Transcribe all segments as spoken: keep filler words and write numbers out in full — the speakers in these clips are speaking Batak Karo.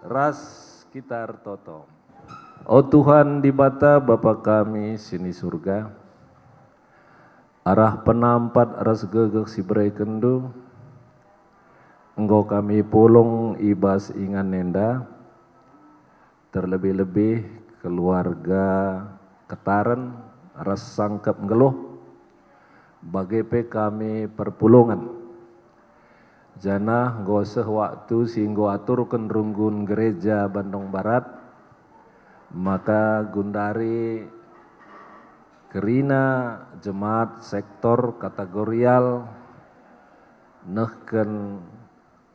Ras kita ertoto. O Tuhan Dibata, Bapa kami si ni Surga, arah penampat ras gegeh si berekenNdu, enggo kami pulung i bas ingan enda, terlebih-lebih keluarga Ketaren ras sangkep nggeluh, bage pe kami perpulungen. Janah enggo seh waktu si enggo aturken runggun gereja Bandung Barat, maka gundari kerina jemaat sektor kategorial nehken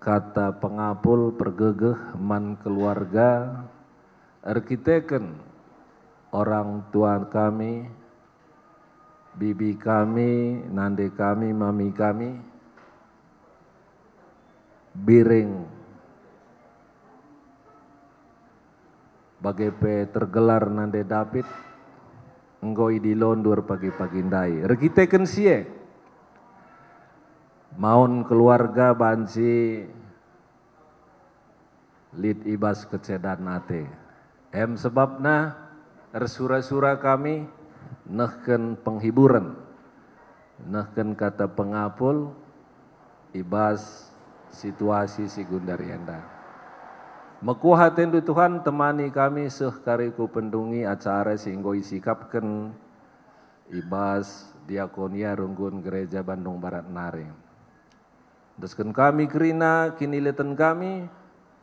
kata pengapul pergegeh man keluarga erkiteken orang tua kami, bibi kami, nande kami, mami kami, Biring, bage pe tergelar nande David, enggo idilondu erpagi-pagi ndai. Erkiteken si e, maun keluarga banci lit i bas kecedan ate. Em sebabna ersura-sura kami nehken penghiburen, nehken kata pengapul i bas situasi si gundari enda. Mekuah atendu Tuhan, temani kami seh kari ku pendungi acara si enggo isikapken i bas diakonia runggun Gereja Bandung Barat nari. Endesken kami kerina kinileten kami,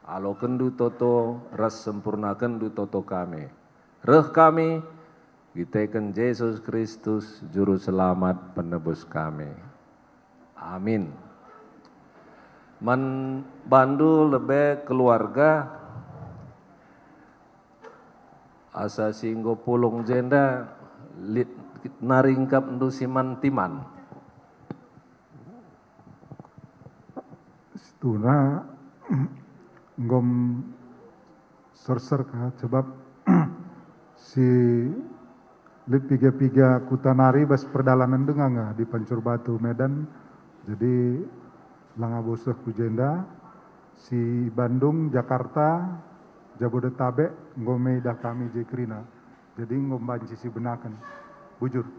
alokenndu toto ras sempurnakenndu toto kami. Reh kami, erkiteken Jesus Kristus, Juru Selamat Penebus kami. Amin. Man bandu lebe keluarga, asa si enggo pulung jenda, lit nari ngkapndu si man timan. Situhuna enggo serser ka, sebab si lit piga-piga kuta nari bas perdalanen denga nge di Pancur Batu, Medan. Jadi langa boseh ku jenda, si Bandung, Jakarta, Jabodetabek enggo me idah kami je kerina. Jadi enggo banci sibenaken. Bujur.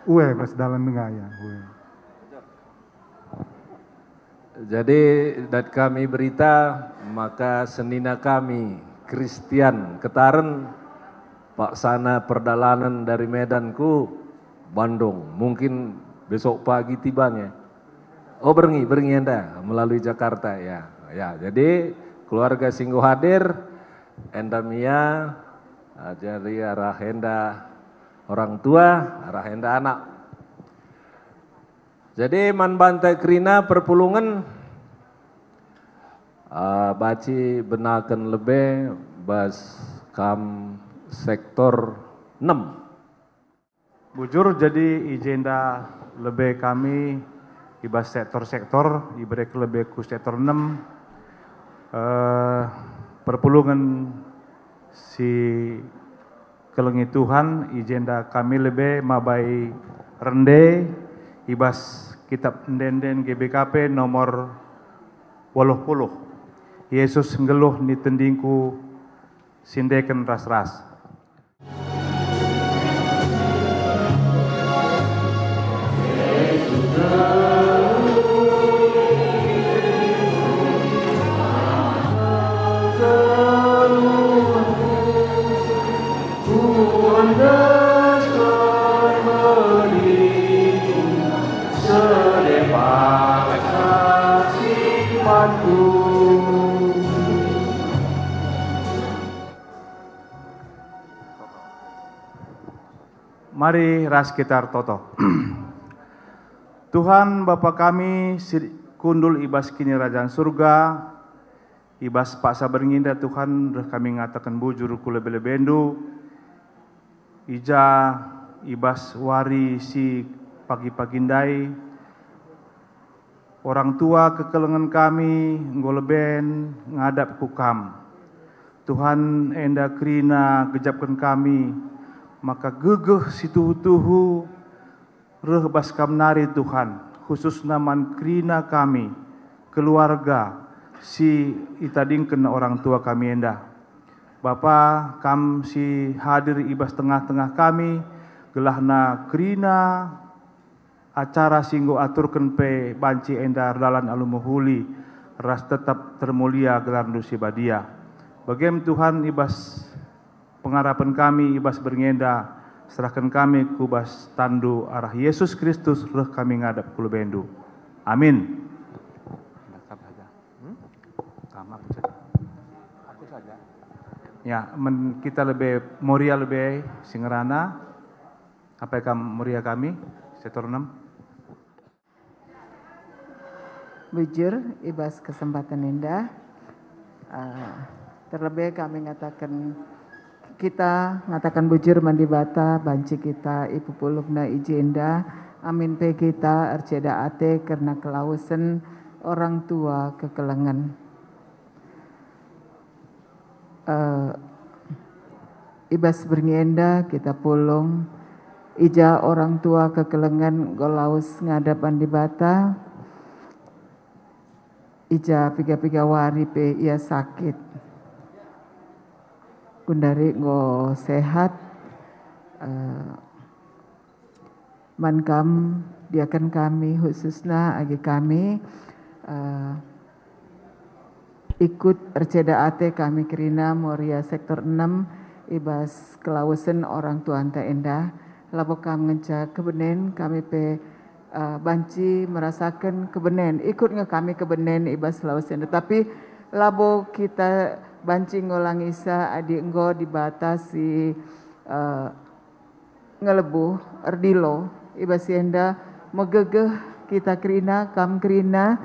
Ue, bas dalan denga ya. Ue. Jadi, dat kami berita, maka senina kami, Kristian Ketaren, paksana perdalanen dari Medan ku Bandung. Mungkin besok pagi tibanya. Oh, berngi, berngi enda melalui Jakarta, ya. Ya, jadi keluarga si enggo hadir, enda Mia, ah, jadi arah enda orang tua, arah enda anak. Jadi man banta kerina perpulungen, ah, banci benaken lebe bas kam sektor enem. Bujur, jadi i jenda lebe kami i bas sektor-sektor, ibereken lebe ku sektor enem, eh, perpulungen si kelengi Tuhan, i jenda kami lebe mabai rende i bas kitab ende-enden G B K P nomor waluh puluh. Yesus nggeluh ni tendingku si ndeken ras-ras. Mari ras kita ertoto. Tuhan, Bapa kami si kundul i bas Kinirajan Surga, i bas paksa bernginda, Tuhan, reh kami ngataken bujur ku lebe-lebendu, i ja i bas wari si pagi-pagi ndai, orang tua kekelengen kami enggo leben ngadap ku Kam. Tuhan enda kerina gejapken kami, maka gegeh si tuhu-tuhu reh bas Kam nari, Tuhan, khususna man kerina kami, keluarga si itadingken orang tua kami enda. Bapa, Kam si hadir i bas tengah-tengah kami, gelahna kerina acara si enggo aturken pe banci enda erdalan alu mehuli ras tetap termulia gelarNdu si badia. Bagem Tuhan, i bas pengarapen kami i bas berngi enda, serahken kami ku bas tanNdu arah Yesus Kristus reh kami ngadap ku lebeNdu. Amin. Aku saja. Ya, men kita lebe Moria lebe si ngerana. Apai kam Moria kami, sektor enam? Bujur, i bas kesempatan enda, eh, terlebih kami ngataken, kita ngataken bujur man Dibata, banci kita ipepulungna i jenda, amin pe kita erceda ate kerna kelawesen orang tua kekelengen. Eh, i bas berngi enda kita pulung, i ja orang tua kekelengen enggo lawes ngadap man Dibata, i ja piga-piga wari pe ia sakit. Gundari enggo sehat, eh, man kam, diaken kami, khususna agi kami, eh, ikut erceda ate kami kerina Moria sektor enam i bas kelawesen orang tuanta enda. Labo kam ngenca kebenen, kami pe, eh, banci merasaken kebenen, ikut nge kami kebenen i bas lawes enda. Tapi labo kita banci ngolangisa adi enggo Dibata si, eh, ngelebuh, erdilo, i bas si enda megegeh kita kerina, kam kerina,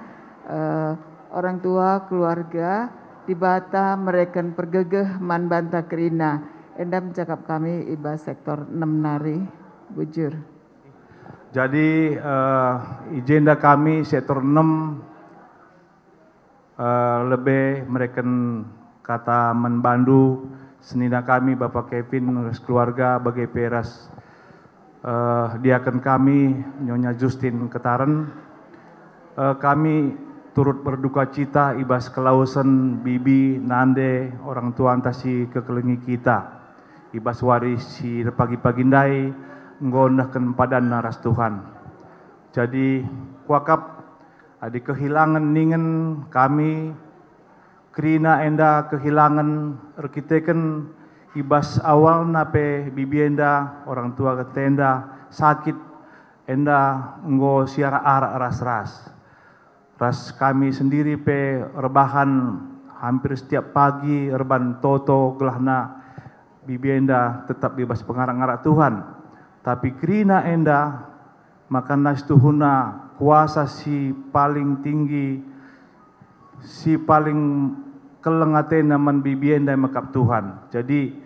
eh, orang tua, keluarga, Dibata mereken pergegeh man banta kerina. Enda me cakap kami i bas sektor enam nari, bujur. Jadi, eh, i jenda kami sektor enam, eh, lebe mereken kata man bandu, senina kami, Bapa Kevin ras keluarga, bage pe ras, eh, diaken kami, Nyonya Justin Ketaren. Eh, kami turut berduka cita i bas kelawesen bibi, nande, orang tuanta si kekelengi kita. I bas wari si erpagi-pagi ndai enggo nehken padanna ras Tuhan. Jadi, kuakap adi kehilangen ningen kami kerina enda kehilangen erkiteken i bas awalna pe bibi enda, orang tua enta enda sakit, enda enggo siarak-arak ras-ras. Ras kami sendiri pe erbahan hampir setiap pagi erban toto gelahna bibi enda tetap i bas pengarak-ngarak Tuhan. Tapi kerina enda maka na situhuna kuasa si paling tinggi, si paling keleng atena man bibi enda me kap Tuhan. Jadi,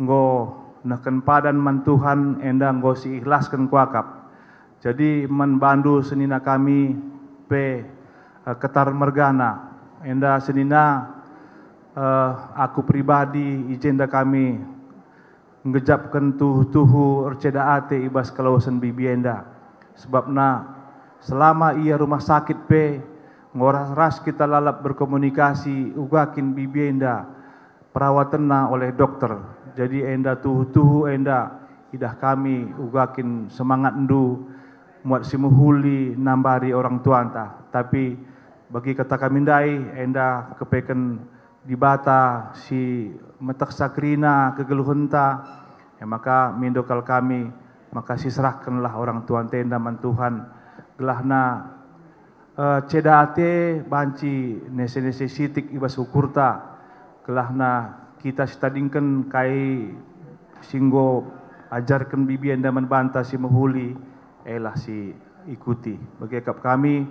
enggo nehken padan man Tuhan enda enggo siikhlasken kuakap. Jadi, man bandu senina kami pe, eh, Ketar mergana, enda senina, eh, aku pribadi i jenda kami nggejapken tuhu-tuhu erceda ate i bas kelawesen bibi enda. Sebabna, selama ia rumah sakit pe, enggo ras-ras kita lalap berkomunikasi uga kin bibi enda perawatenna oleh dokter. Jadi enda tuhu-tuhu enda idah kami uga kin semangatndu muat si mehuli nambari orang tuanta. Tapi bagi kata kami ndai, enda kepeken Dibata si metehsa kerina kegeluhenta, e maka mindo kal kami, maka siserahkenlah orang tuanta enda man Tuhan, gelahna, eh, ceda ate banci nese-nese sitik i bas ukurta, gelahna kita sitadingken kai si enggo ajarken bibi enda man banta si mehuli, elah si ikuti. Bage kap kami,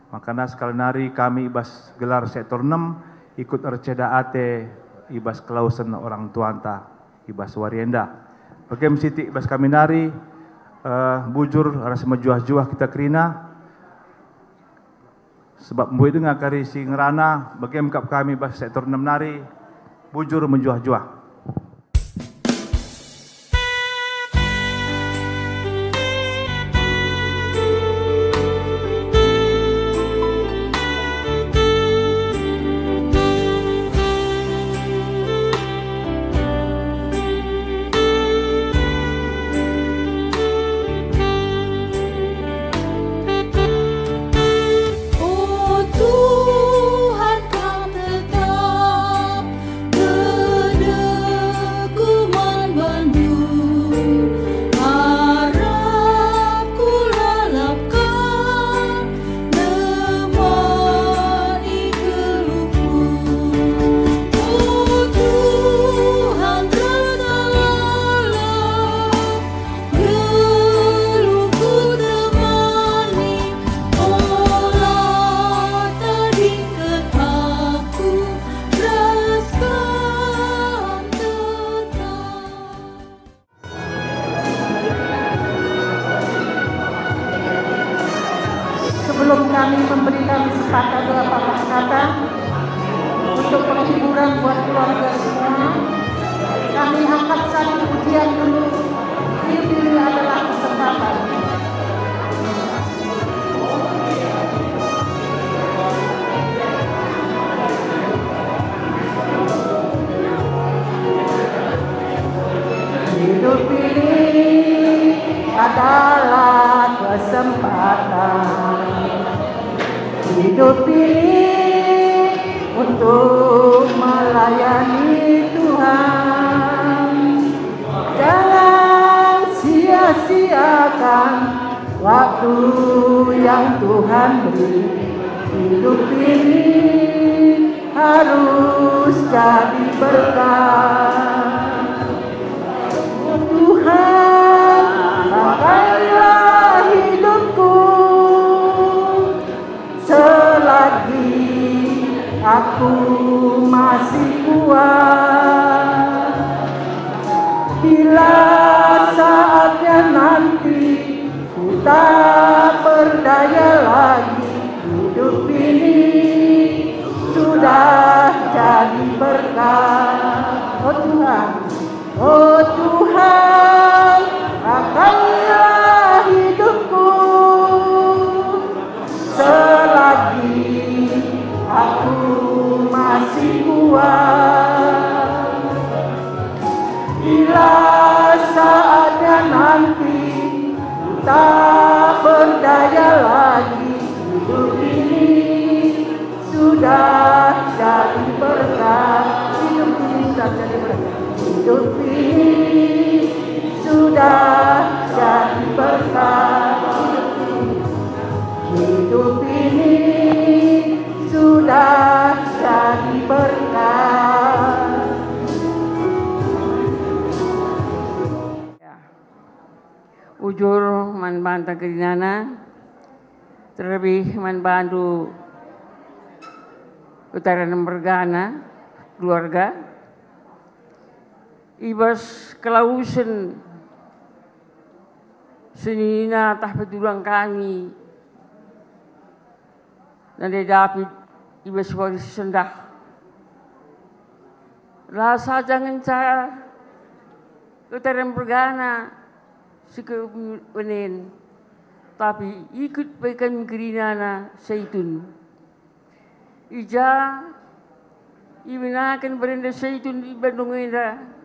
makana sekali nari kami i bas gelar sektor enam ikut erceda ate i bas kelawesen orang tuanta i bas wari enda. Bage me sitik i bas kami nari, eh, bujur ras mejuah-juah kita kerina, sebab mbue denga kari si ngerana, bage me kap kami i bas sektor enam nari, bujur mejuah-juah. O Tuhan, Kam tetap gedegku man bandu, arapku lalap Kam nemani geluhku. O Tuhan, rasa lalap geluhku temani, ola tadingken aku ras Kam tetap. Sebelum kami memberikan sepatah dua patah kata untuk penghiburan buat keluarga semua, kami angkat satu pujian dulu. Hidup ini adalah kesempatan. Hidup ini adalah kesempatan. Hidup ini untuk melayani Tuhan. Jangan sia-siakan waktu yang Tuhan beri. Hidup ini harus jadi berkat. Tuhan, pakailah hidupku selagi aku masih kuat. Bila saatnya nanti ku tak berdaya lagi, hidup ini sudah jadi berkat. Oh Tuhan, oh Tuhan, pakailah hidupku selagi aku masih kuat. Bila saatnya nanti ku tak berdaya lagi, hidup ini sudah jadi berkat. Hidup ini sudah jadi berkat. Hidup ini sudah jadi berkat. Hidup ini sudah jadi berkat. Ya. Bujur man banta kerinana, terlebih man bandu Utara Mergana, keluarga. I bas kelawesen senina tah pedurang kami, nande David i bas wari si sendah. La saja ngenca Utara Mergana si kebenen, tapi ikut pe kami kerinana Saitun. I ja ibenaken berenda Saitun i Bandung enda.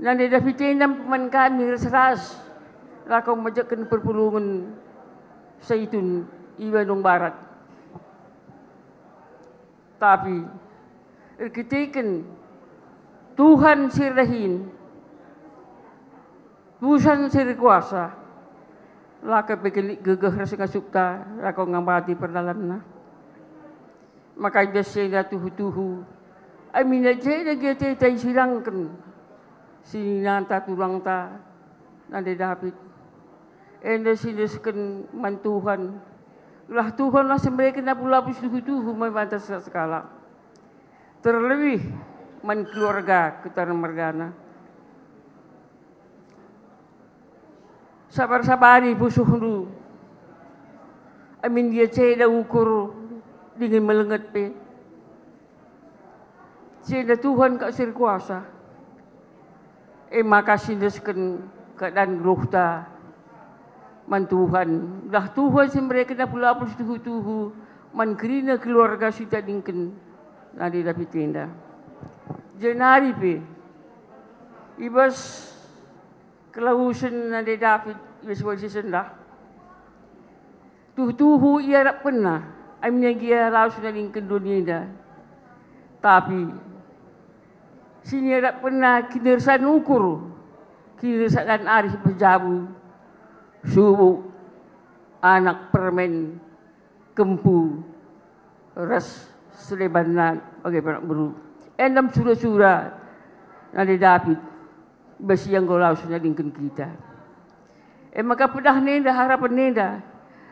Nande David enda man kami ras-ras lako majekken perpulungen Saitun i Bandung Barat. Tapi erkiteken Tuhan si erdahin, Tuhan si erkuasa, la ka pe lit gegeh ras ngasupta lako ngambati perdalanna. Maka i bas si enda tuhu-tuhu, aminna jenda gia ateta icidangken sininanta turangta nande David, enda si iendesken man Tuhan, gelah Tuhan la si mereken abu-abu si tuhu-tuhu man banta sekalak-sekalak, terlebih man keluarga Utara Mergana. Sabar-sabari pusuhndu, amin gia ceda ukur dingen melenget pe. Si enda Tuhan kap si erkuasa. E maka siendesken keadaan geluhta man Tuhan, gelah Tuhan si mereken apul-apul si tuhu-tuhu man kerina keluarga si itadingken Nande David enda. Jenari pe, i bas kelawesen Nande David i bas wari si sendah, tuhu-tuhu iarapkenna aminna gia lawes nadingken doni enda. Tapi si iarapkenna kiniresan ukur, kiniresan arih berjabu, subuk, anak permen, kempu, ras selebanna bage pe anak beru. Enda me sura-sura Nande David, bas ia enggo lawes nadingken kita. E maka pedahna enda, harapenna enda,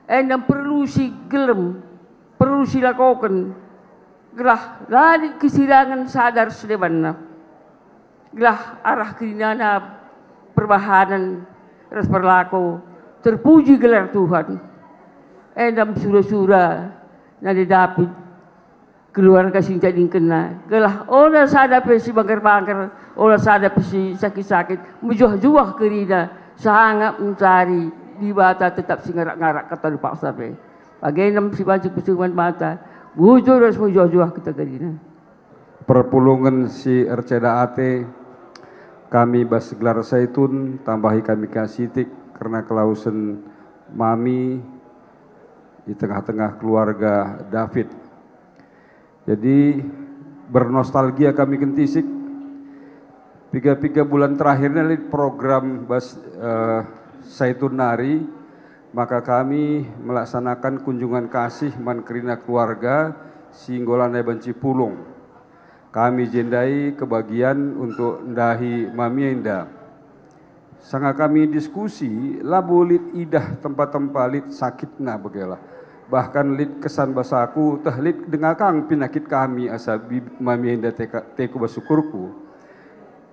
enda perlu si gelem, perlu si lakoken, gelah la lit kesirangen sada ras debanna. Gelah arah kerinana perbahanen ras perlako terpuji gelar Tuhan. Enda me sura-sura Nande David, keluarga si itadingkenna, gelah ola sada pe si bangker-bangker, ola sada pe si sakit-sakit, mejuah-juah kerina, sangap mencari Dibata tetap si ngarak-ngarak kata paksa pe. Bagenda me si banci kusehken man banta, bujur ras mejuah-juah kita kerina. Perpulungen si erceda ate, kami bas gelar Saitun, tambahi kami ka sitik kerna kelawesen mami i tengah-tengah keluarga David. Jadi, bernostalgia kami kentisik. Piga-piga bulan terakhir ini lit program bas, eh, Saitun nari, maka kami melaksanakan kunjungan kasih man kerina keluarga si enggo lanai banci pulung. Kami jendai kebagian untuk ndahi mami enda. Sanga kami diskusi, labo lit idah tempa-tempa lit sakitna begelah. Bahkan lit kesan bas aku, teh lit denga kang pinakit kami asa bi-, mami enda teka-, teku bas ukurku.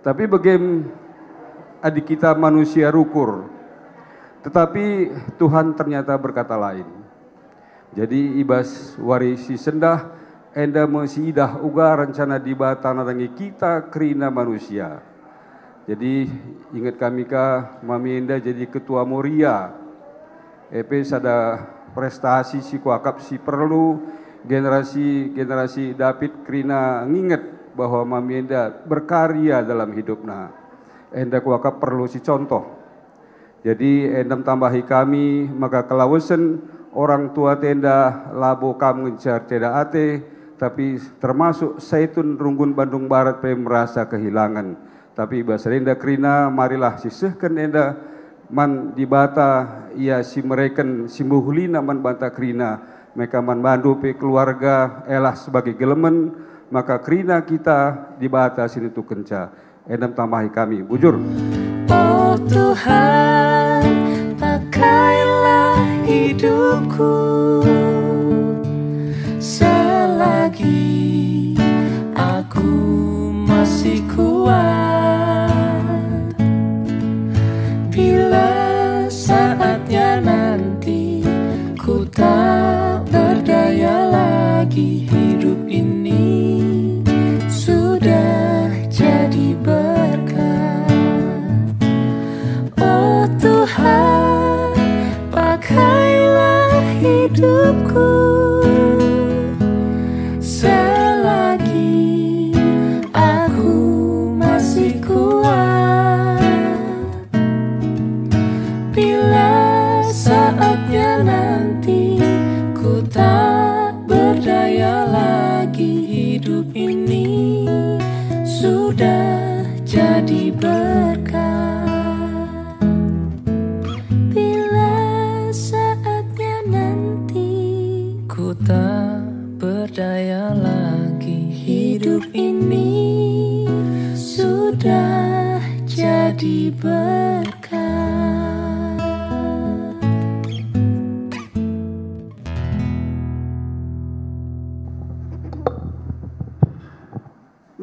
Tapi bagem adi kita manusia rukur. Tetapi Tuhan ternyata berkata lain. Jadi i bas wari si sendah enda me siidah uga rencana Dibata nandangi kita kerina manusia. Jadi inget kami ka mami enda jadi ketua Moria. E pe sada prestasi si kuakap si perlu generasi-generasi David kerina nginget bahwa mami enda berkarya dalam hidupna. Enda kuakap perlu si contoh. Jadi, enda me tambahi kami maka kelawesen orang tua enda labo kam ngenca erceda ate, tapi termasuk Saitun Runggun Bandung Barat pe merasa kehilangan. Tapi i bas enda kerina, marilah sisehken enda man Dibata, Ia si mereken, si mehulina man banta kerina, maka man bandu pe keluarga, elah sebagai gelemen, maka kerina kita Dibata si nentukenca. Enda me tambahi kami, bujur. O Tuhan, pakailah hidupku selagi aku masih kuat. Bila saatnya nanti ku tak berdaya lagi, hidup ini sudah jadi berkat. Oh Tuhan, pakailah hidupku selagi aku masih kuat. Bila saatnya nanti ku tak berdaya lagi, hidup ini sudah jadi berkat. Bila saatnya nanti ku tak berdaya lagi, hidup ini sudah jadi berkat.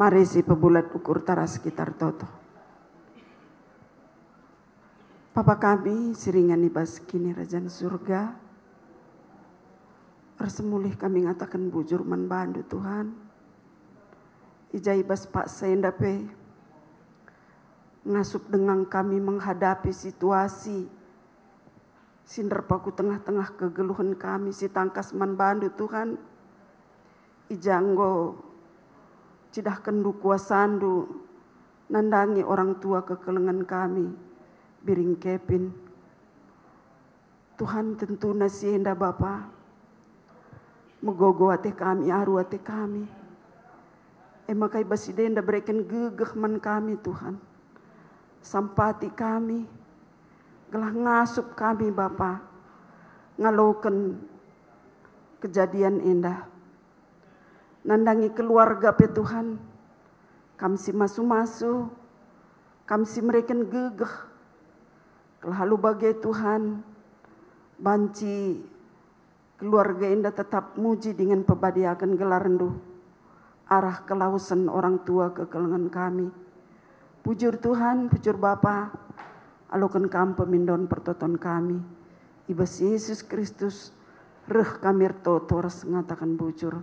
Mari si pebulat ukur taras kita ertoto. Bapa kami si ringan i bas Kinirajan Surga, ersemulih kami ngataken bujur man bandu, Tuhan. I ja i bas paksa enda pe ngasup denga kami menghadapi situasi si nderpa ku tengah-tengah kegeluhen kami si tangkas man bandu, Tuhan. I ja enggo cidahkenndu kuasandu nandangi orang tua kekelengen kami, Biring Kevin. Tuhan, tentuna si enda Bapa, megogo ate kami, aru ate kami. E maka i bas si enda bereken gegeh man kami, Tuhan. Sampati kami, gelah ngasup kami, Bapa, ngaloken kejadian enda. Nandangi keluarga pe, Tuhan, Kam si masu-masu, Kam si mereken gegeh, gelah alu bage, Tuhan, banci keluarga enda tetap muji dingen pebadiaken gelarNdu arah kelawesen orang tua kekelengen kami. Bujur Tuhan, bujur Bapa, aloken Kam pemindon pertoton kami. I bas Jesus Kristus reh kami ertoto ras ngataken bujur.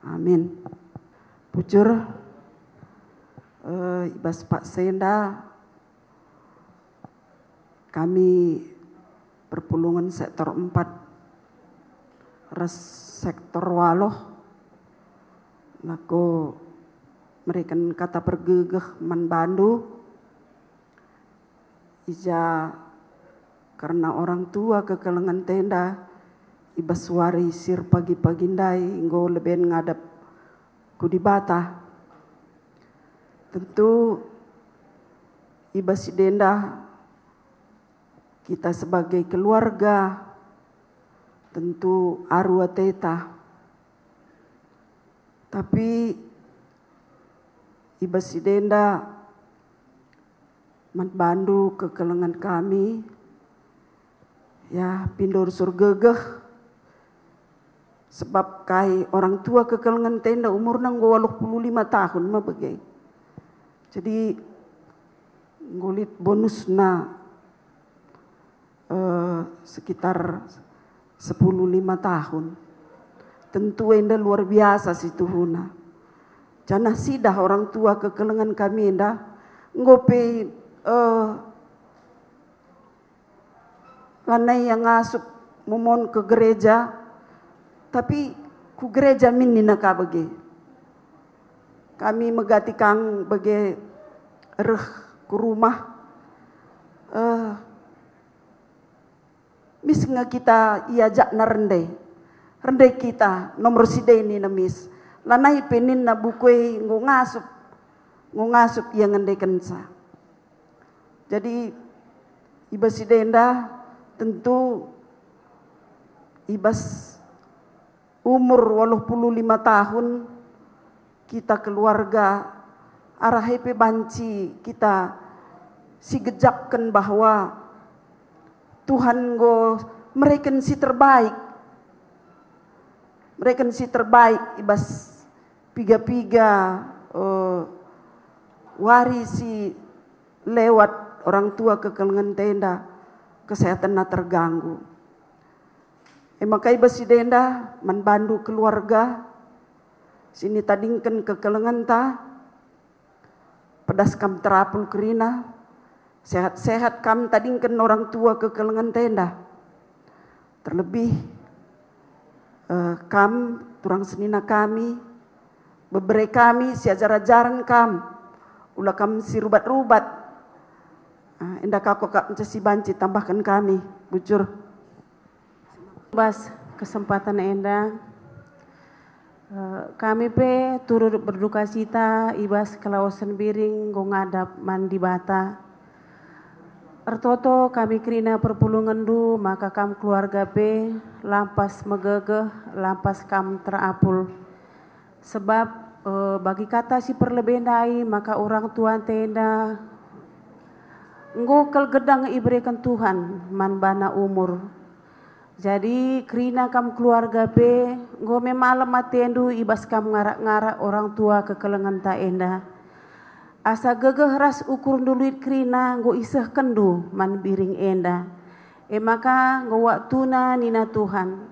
Amin. Bujur, eh, i bas paksa enda kami perpulungen sektor empat ras sektor waluh lako mereken kata pergegeh man bandu. I ja kerna orang tua kekelengen enda i bas wari si erpagi-pagi ndai enggo leben ngadap ku Dibata. Tentu i bas si enda kita sebagai keluarga tentu aru ateta. Tapi i bas si enda man bandu kekelengen kami, ya, pindo rusur gegeh, sebab kai orang tua kekelengen enda umurna enggo waluh puluh lima tahun me bage. Jadi, enggo lit bonusna, eh, sekitar sepuluh lima tahun. Tentu enda luar biasa situhuna. Janah sidah orang tua kekelengen kami enda, enggo pe, eh, lanai ia ngasup mumun ke gereja, tapi ku gereja min nina ka bage. Kami megati kang bage reh ku rumah, eh, mis nge kita iajakna rende. Rende kita nomor si dei nina mis. Lanai pe ninna buku e enggo ngasup, enggo ngasup ia ngendekenca. Jadi, i bas si enda tentu i bas umur waluh puluh lima tahun kita keluarga, arah e pe banci kita sigejapken bahwa Tuhan enggo mereken si terbaik, mereken si terbaik i bas piga-piga, eh, wari si lewat orang tua kekelengen enda kesehatenna terganggu. E maka i bas si enda man bandu keluarga si nitadingken kekelengenta, pedas kam terapul kerina, sehat-sehat kam tadingken orang tua kekelengenta enda. Terlebih, eh, kam turang senina kami, bebere kami si ajar-ajaren kam, ula kam si rubat-rubat. Ah, enda ka kap nca si banci tambahken kami, bujur. Bas kesempatan enda, eh, kami pe turut berduka cita i bas kelawesen Biring enggo ngadap man Dibata. Ertoto kami kerina perpulungenndu maka kam keluarga pe lampas megegeh, lampas kam terapul. Sebab, eh, bagi kata si perlebe ndai maka orang tuanta enda enggo kal gedang ibereken Tuhan man bana umur. Jadi kerina kam keluarga pe enggo me malem atendu i bas kam ngarak-ngarak orang tua kekelengenta enda. Asa gegeh ras ukurndu lit kerina enggo isehkenndu man Biring enda. E maka enggo waktuna nina Tuhan,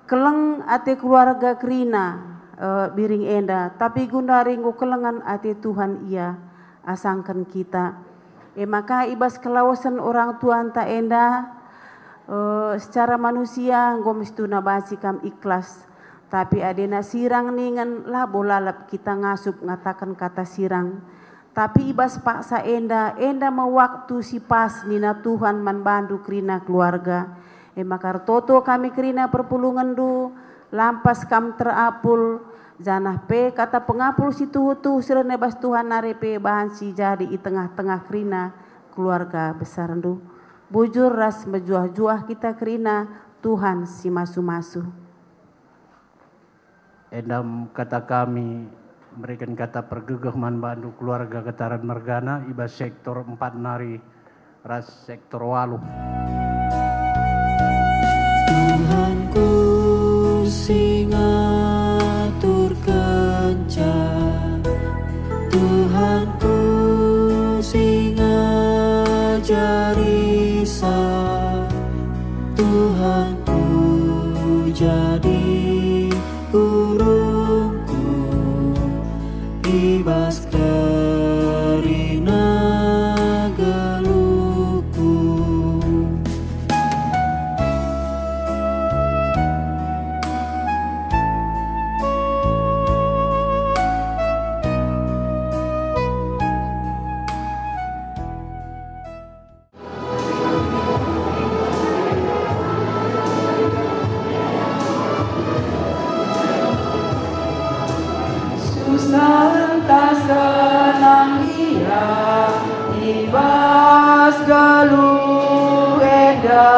keleng ate keluarga kerina eh, biring enda, tapi gundari enggo kelengen ate Tuhan ia asangken kita. E maka i bas kelawesen orang tuanta enda, eh, secara manusia enggo mestuna banci kam ikhlas. Tapi adena sirang ningen labo lalap kita ngasup ngataken kata sirang. Tapi i bas paksa enda, enda me waktu si pas nina Tuhan man bandu kerina keluarga. E maka ertoto kami kerina perpulungenndu, lampas kam terapul, janah pe kata pengapul si tuhu-tuhu si reh bas Tuhan nari pe banci jadi i tengah-tengah kerina keluarga besarndu. Bujur ras mejuah-juah kita kerina Tuhan si masu-masu. Endam kata kami mereken kata pergegeh man bandu keluarga Getaran mergana i bas sektor empat nari ras sektor waluh. Tuhanku si ngaturkenca, Tuhanku si ngajarisa, Tuhanku jadi gurungku i bas kerina geluhku. Susah ntah senang ia i bas geluh enda.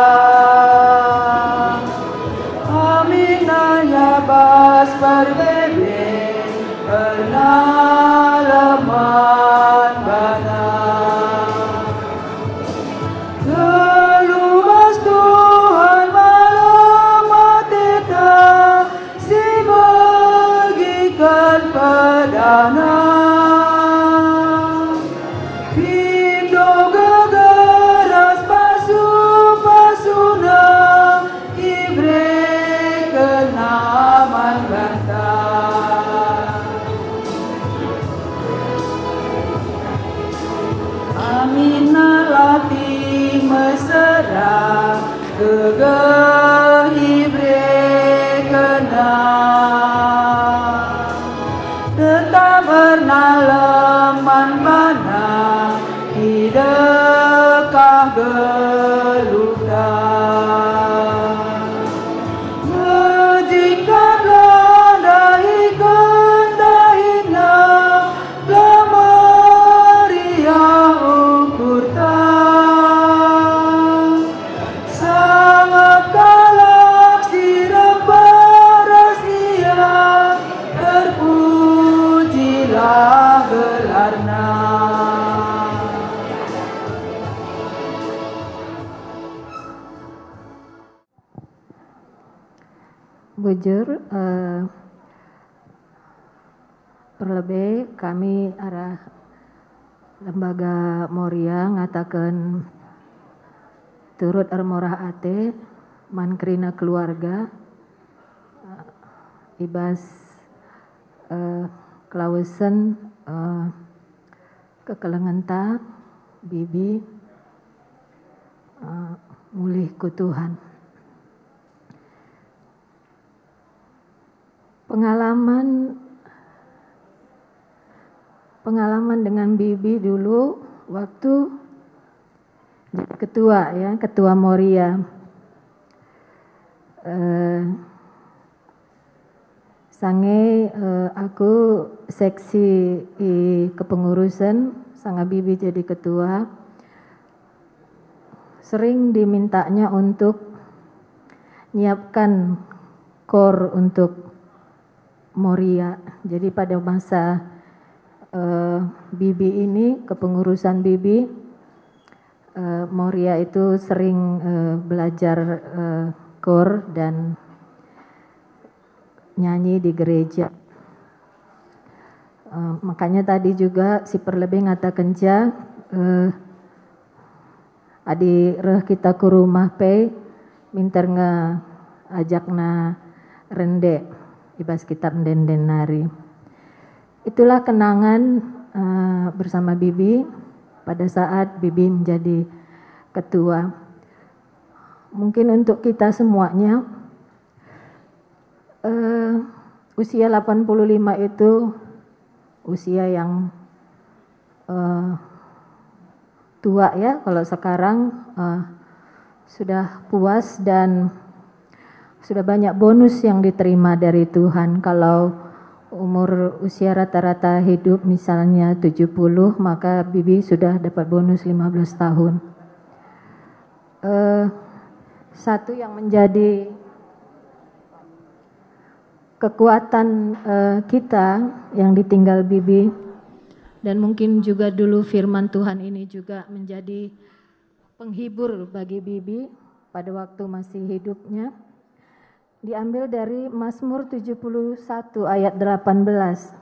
Aminna ia bas perbeben, pernah leman bana. Geluh bas Tuhan malem ateta si megiken pedahna. Pindo geger ras pasu-pasuna iberekenna man banta. Aminna latih mesera, gegeh iberekenna. Tetap ernalem man bana i dekah geluhta. Mejitkanlah dahiken dahinna, la meriah ukurta. Sangap kalak si rempah ras ia, terpujilah gelarna. Bujur, eh, perlebe kami arah Lembaga Moria ngataken turut ermurah ate man kerina keluarga, eh, i bas, eh, kelawesen, eh, kekelengenta, Bibi, eh, mulih ku Tuhan. Pengalaman, pengalaman dengan Bibi dulu waktu jadi ketua, ya, ketua Moria. Eh, sange, eh, aku seksi i kepengurusen, sanga Bibi jadi ketua. Sering dimintanya untuk nyiapkan kor untuk Moria. Jadi pada masa, eh, Bibi ini, kepengurusan Bibi, eh, Moria itu sering, eh, belajar, eh, kor dan nyanyi di gereja. Eh, makanya tadi juga si perlebe ngatakenca, eh, adi reh kita ku rumah pe, minter nge ajakna rende. i bas kitab ende-enden nari. Itulah kenangan, eh, bersama Bibi pada saat Bibi menjadi ketua. Mungkin untuk kita semuanya, eh, usia delapan puluh lima itu usia yang, eh, tua, ya. Kalau sekarang, eh, sudah puas dan sudah banyak bonus yang diterima dari Tuhan. Kalau umur usia rata-rata hidup misalnya tujuh puluh, maka Bibi sudah dapat bonus lima belas tahun. Eh, satu yang menjadi kekuatan, eh, kita yang ditinggal Bibi, dan mungkin juga dulu firman Tuhan ini juga menjadi penghibur bagi Bibi pada waktu masih hidupnya, diambil dari Mazmur tujuh puluh satu ayat delapan belas.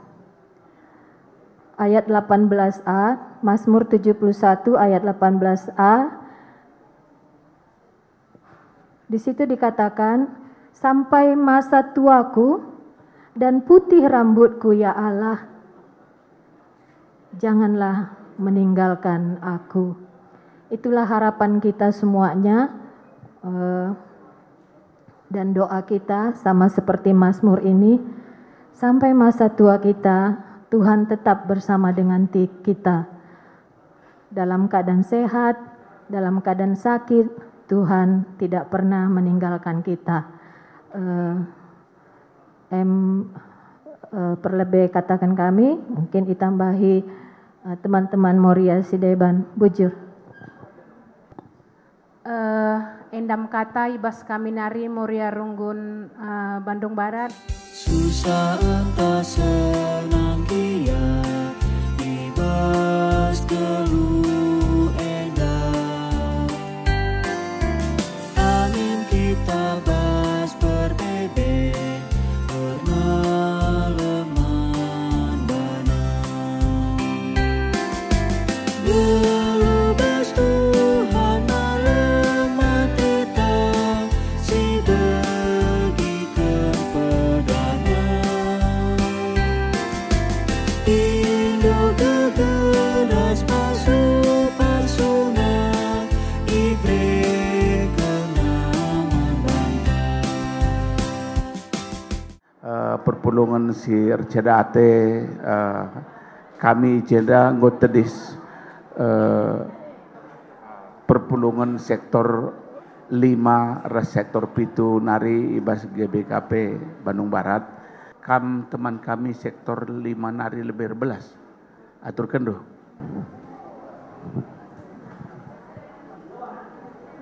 Ayat delapan belas a, Mazmur tujuh puluh satu ayat delapan belas a, di situ dikatakan, "Sampai masa tuaku dan putih rambutku, ya Allah, janganlah meninggalkan aku." Itulah harapan kita semuanya, eh, dan doa kita sama seperti Mazmur ini, sampai masa tua kita, Tuhan tetap bersama dengan ti-, kita. Dalam keadaan sehat, dalam keadaan sakit, Tuhan tidak pernah meninggalkan kita. Eh, em, eh, perlebe kataken kami, mungkin itambahi, eh, teman-teman Moria si deban. Bujur. Eh, enda me kata i bas kami nari Moria Runggun, eh, Bandung Barat. Susah ntah senang gia i bas geluh enda. Amin kita bas perdebe, pernah leman bana. Geluh bas Tuhan malem ateta, si begi kepedangan. Indo gegenas pasu-pasuna, ibereken aman banta. Eh, perpulungen si erceda ate, eh, kami jenda enggo tedis, eh, perpulungen sektor lima ras sektor pitu nari i bas G B K P Bandung Barat. Kam teman kami sektor lima nari lebe erbelas. Aturkenndu.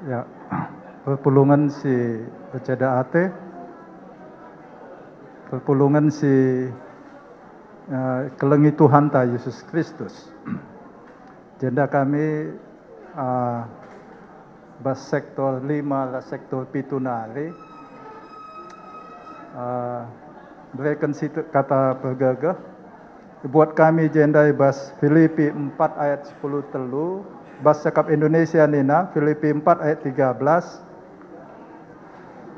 Ya, perpulungen si erceda ate, perpulungen si, eh, kelengi Tuhanta Yesus Kristus. Jenda kami, eh, bas sektor lima ras sektor pitu nari, eh, bereken si te-, kata pergegeh. Buat kami jenda i bas Filipi empat ayat sepuluh telu, bas cakap Indonesia nina, Filipi empat ayat tiga belas,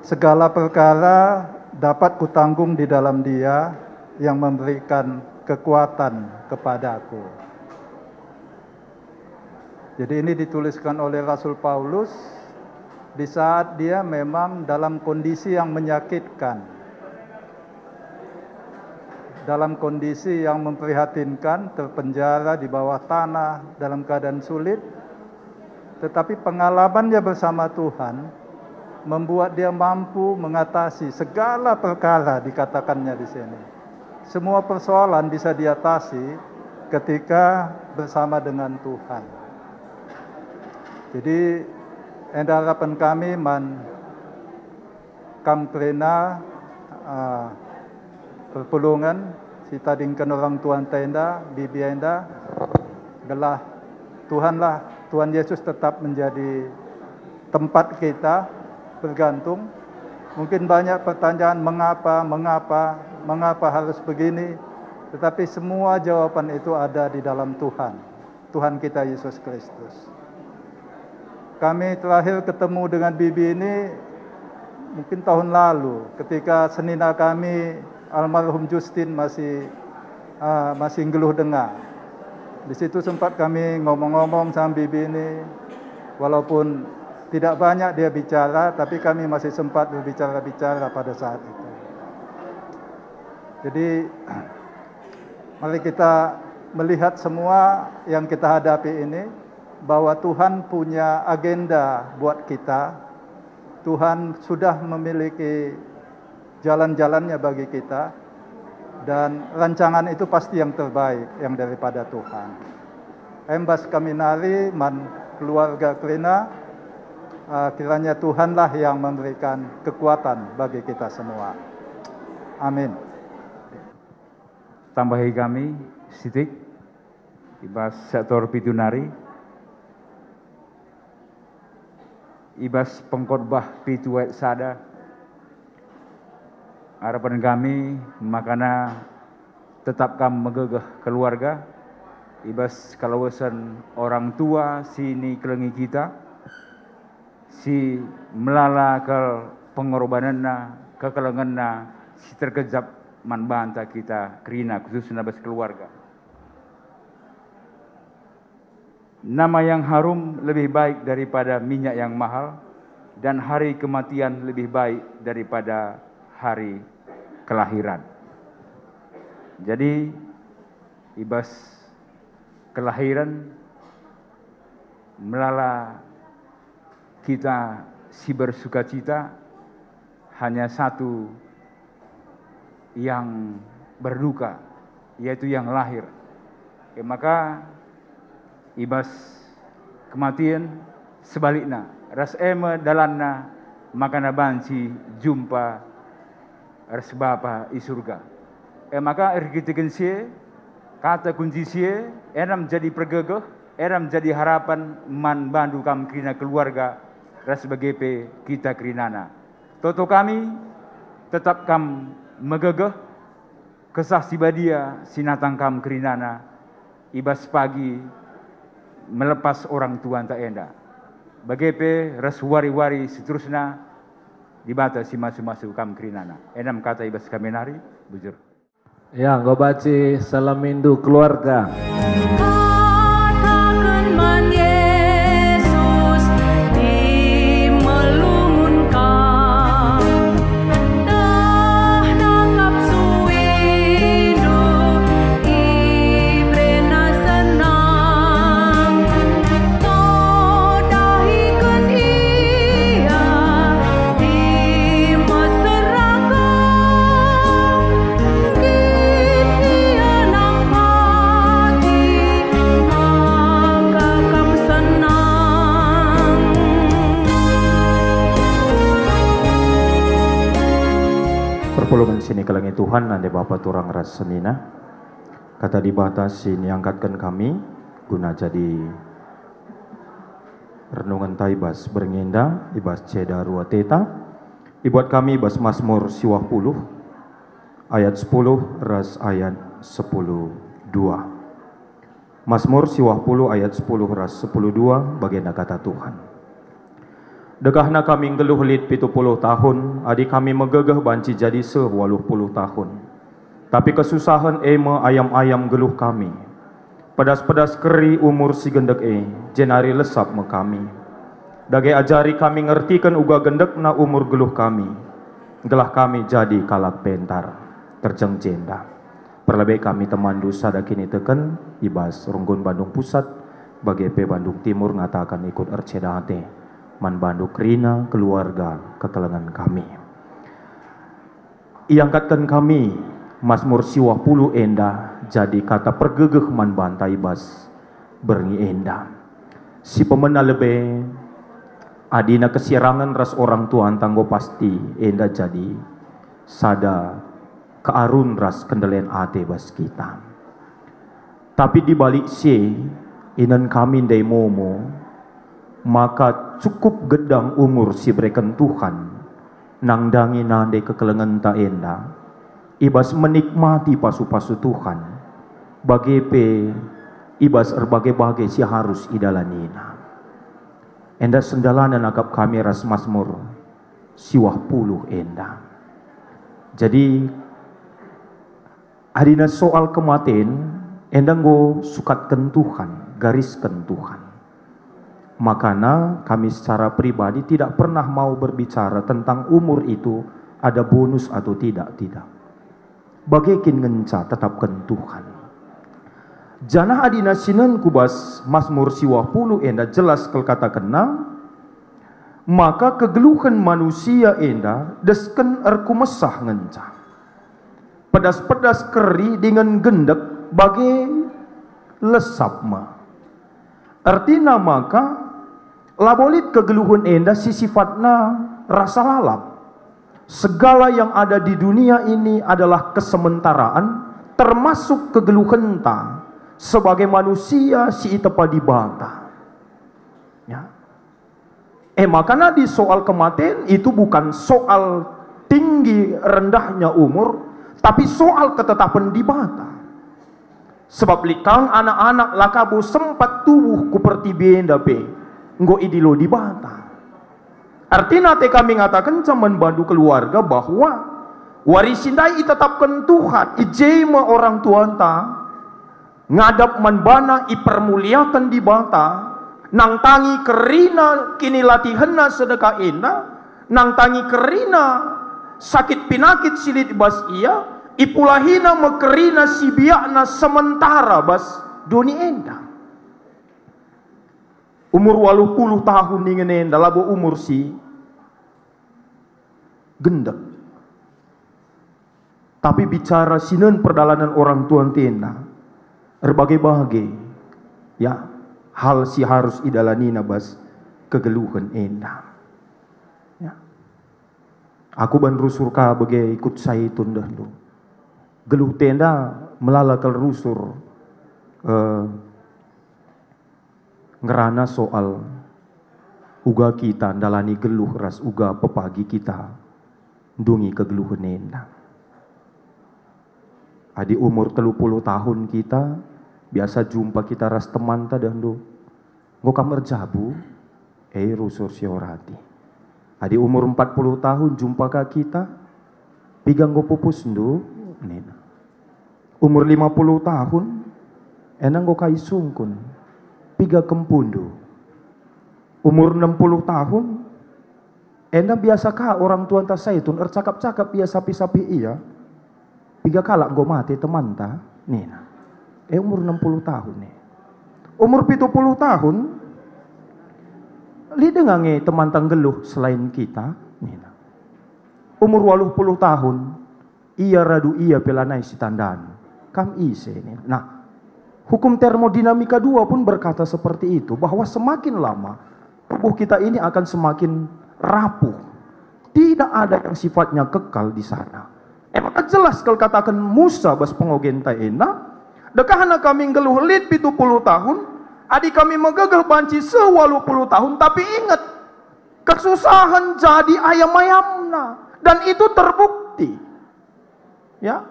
"Segala perkara dapat kutanggung di dalam Dia yang memberikan kekuatan kepadaku." Jadi ini dituliskan oleh Rasul Paulus di saat dia memang dalam kondisi yang menyakitkan, dalam kondisi yang memprihatinkan, terpenjara di bawah tanah dalam keadaan sulit. Tetapi pengalamannya bersama Tuhan membuat dia mampu mengatasi segala perkara, dikatakannya di sini. Semua persoalan bisa diatasi ketika bersama dengan Tuhan. Jadi, enda harapan kami man kam kerina, ah, perpulungen si tadingken orang tua enda, bibi enda, gelah Tuhanlah, Tuhan Yesus tetap menjadi tempat kita bergantung. Mungkin banyak pertanyaan, "Mengapa, mengapa, mengapa harus begini?" Tetapi semua jawaban itu ada di dalam Tuhan, Tuhan kita Yesus Kristus. Kami terakhir ketemu dengan bibi ini mungkin tahun lalu, ketika senina kami, almarhum Justin masih, ah, masih nggeluh denga. Di situ sempat kami ngomong-ngomong sama bibi ini, walaupun tidak banyak dia bicara, tapi kami masih sempat berbicara-bicara pada saat itu. Jadi, mari kita melihat semua yang kita hadapi ini, bahwa Tuhan punya agenda buat kita. Tuhan sudah memiliki jalan-jalannya bagi kita, dan rancangan itu pasti yang terbaik, yang daripada Tuhan. Em bas kami nari man keluarga kerina, eh, kiranya Tuhanlah yang memberikan kekuatan bagi kita semua. Amin. Tambahi kami sitik, i bas sektor pitu nari, i bas Pengkhotbah pitu ayat sada, harapen kami makana tetap kam megegeh keluarga, i bas kelawesen orang tua si nikelengi kita, si melala kal pengorbanenna, kekelengenna, si terkejap man banta kita kerina, khususna bas keluarga. Nama yang harum lebih baik daripada minyak yang mahal, dan hari kematian lebih baik daripada hari kelahiran. Jadi, i bas kelahiran melala kita si bersukacita, hanya satu yang berduka, yaitu yang lahir. E maka, i bas kematian, sebalikna, ras e me dalanna, makana banci jumpa ras Bapa i Surga. E maka erkiteken si e, kata kunci si e, enda me jadi pergegeh, enda me jadi harapen man bandu kam kerina keluarga, ras bage pe kita kerinana. Toto kami, tetap kam megegeh, Kesah Si Badia si natang kam kerinana, i bas pagi melepas orang tuanta enda. Bage pe ras wari-wari seterusna, Dibata si masu-masu kam kerinana. Enda me kata i bas kami nari, bujur. Ya, enggo banci salam indu keluarga. Kataken man Jesus, imelumun kam. Dah nangkap suindu, iberena senang. To dahiken ia, Perpulungen si nikelengi Tuhan, nande bapa turang ras senina. Kata Dibata si niangkatken kami guna jadi renungenta i bas berngi enda, i bas ceda rua teta, ibuat kami i bas Masmur siwah puluh, ayat sepuluh ras ayat sepuluh dua. Masmur siwah puluh ayat sepuluh ras sepuluh dua, bagenda kata Tuhan. Degahna kami nggeluh lit pitu puluh tahun, adi kami megegeh banci jadi seh waluh puluh tahun. Tapi kesusahen e me ayam-ayam geluh kami. Pedas-pedas keri umur si gendek e, jenari lesap me kami. Dage ajari kami ngertiken uga gendekna umur geluh kami, gelah kami jadi kalak pentar, terjeng jenda. Perlebe kami temanndu sada kiniteken i bas runggun Bandung Pusat, bage pe Bandung Timur ngataken ikut erceda ate man bandu kerina keluarga kekelengen kami. Iangkatken kami Masmur siwah puluh enda jadi kata pergegeh man banta i bas berngi enda. Si pemena lebe, adina kesirangen ras orang tuanta enggo pasti enda jadi sada kearun ras kendelen ate bas kita. Tapi di balik si e, inen kami ndai momo, maka cukup gedang umur si ibereken Tuhan nandangi nande kekelengenta enda, i bas menikmati pasu-pasu Tuhan, bage pe i bas erbage-bage si arus idalanina. Enda sendalanen akap kami ras Masmur siwah puluh enda. Jadi, Adina soal kematen, enda enggo sukatken Tuhan, garisken Tuhan. Makana kami secara pribadi tidak pernah mau berbicara tentang umur itu ada bonus atau tidak, tidak. Bage kin ngenca tetapken Tuhan. Janah adina sinen ku bas Masmur siwah puluh enda jelas kal katakenna, maka kegeluhen manusia enda desken erkumesah ngenca. Pedas-pedas keri dingen gendek bage lesap me. Ertina maka, labo lit kegeluhen enda si sifatna rasa lalap. Segala yang ada di dunia ini adalah kesementaraan, termasuk kegeluhenta sebagai manusia si itepa Dibata. Ya. Eh, makana di soal kematen itu bukan soal tinggi rendahnya umur, tapi soal ketetapen Dibata. Sebab lit kang anak-anak la kabo sempat tubuh ku pertibi enda pe enggo idilo Dibata. Ertina ate kami ngatakenca man bandu keluarga bahwa wari si ndai itetapken Tuhan, i je me orang tuanta ngadap man baNa, ipermuliaken Dibata, nangtangi kerina kinilatihenna sedekah enda, nangtangi kerina sakit pinakit si lit i bas ia, ipulahina me kerina si biakna sementara bas doni enda. Umur waluh puluh tahun ningen enda labo umur si gendek. Tapi bicara sinen perdalanen orang tuanta enda, erbage-bage, ya, hal si harus idalanina bas kegeluhen enda. Ya. Aku ban rusur ka bage ikut Saitun dehndu. Geluhta enda melala kal rusur, eh, ngerana soal uga kita ndalani geluh ras uga pepagi kita ndungi kegeluhen enda. Adi umur telu puluh tahun kita, biasa jumpa kita ras temanta dehndu. Enggo kam erjabu? E, rusur siorati. Adi umur empat puluh tahun jumpa ka kita, piga enggo pupusndu? Nina. Umur lima puluh tahun, enda enggo ka isungkun, piga kempundu? Umur enam puluh tahun, enda biasa ka orang tuanta Saitun ercakap-cakap ia sapih-sapih ia, piga kalak enggo mate temanta? Nina. E, umur enam puluh tahun e. Umur pitu puluh tahun, lit denga nge temanta nggeluh selain kita? Nina. Umur waluh puluh tahun, ia radu ia pe lanai sitandan. Kam ise, nina. Nah, hukum termodinamika dua pun berkata seperti itu, bahwa semakin lama, tubuh kita ini akan semakin rapuh. Tidak ada yang sifatnya kekal di sana. E maka jelas kal kataken Musa bas pengogenta enda, dekahna kami nggeluh lit pitu puluh tahun, adi kami megegeh banci seh waluh puluh tahun, tapi inget, kesusahen jadi ayam-ayamna, dan itu terbukti. Ya,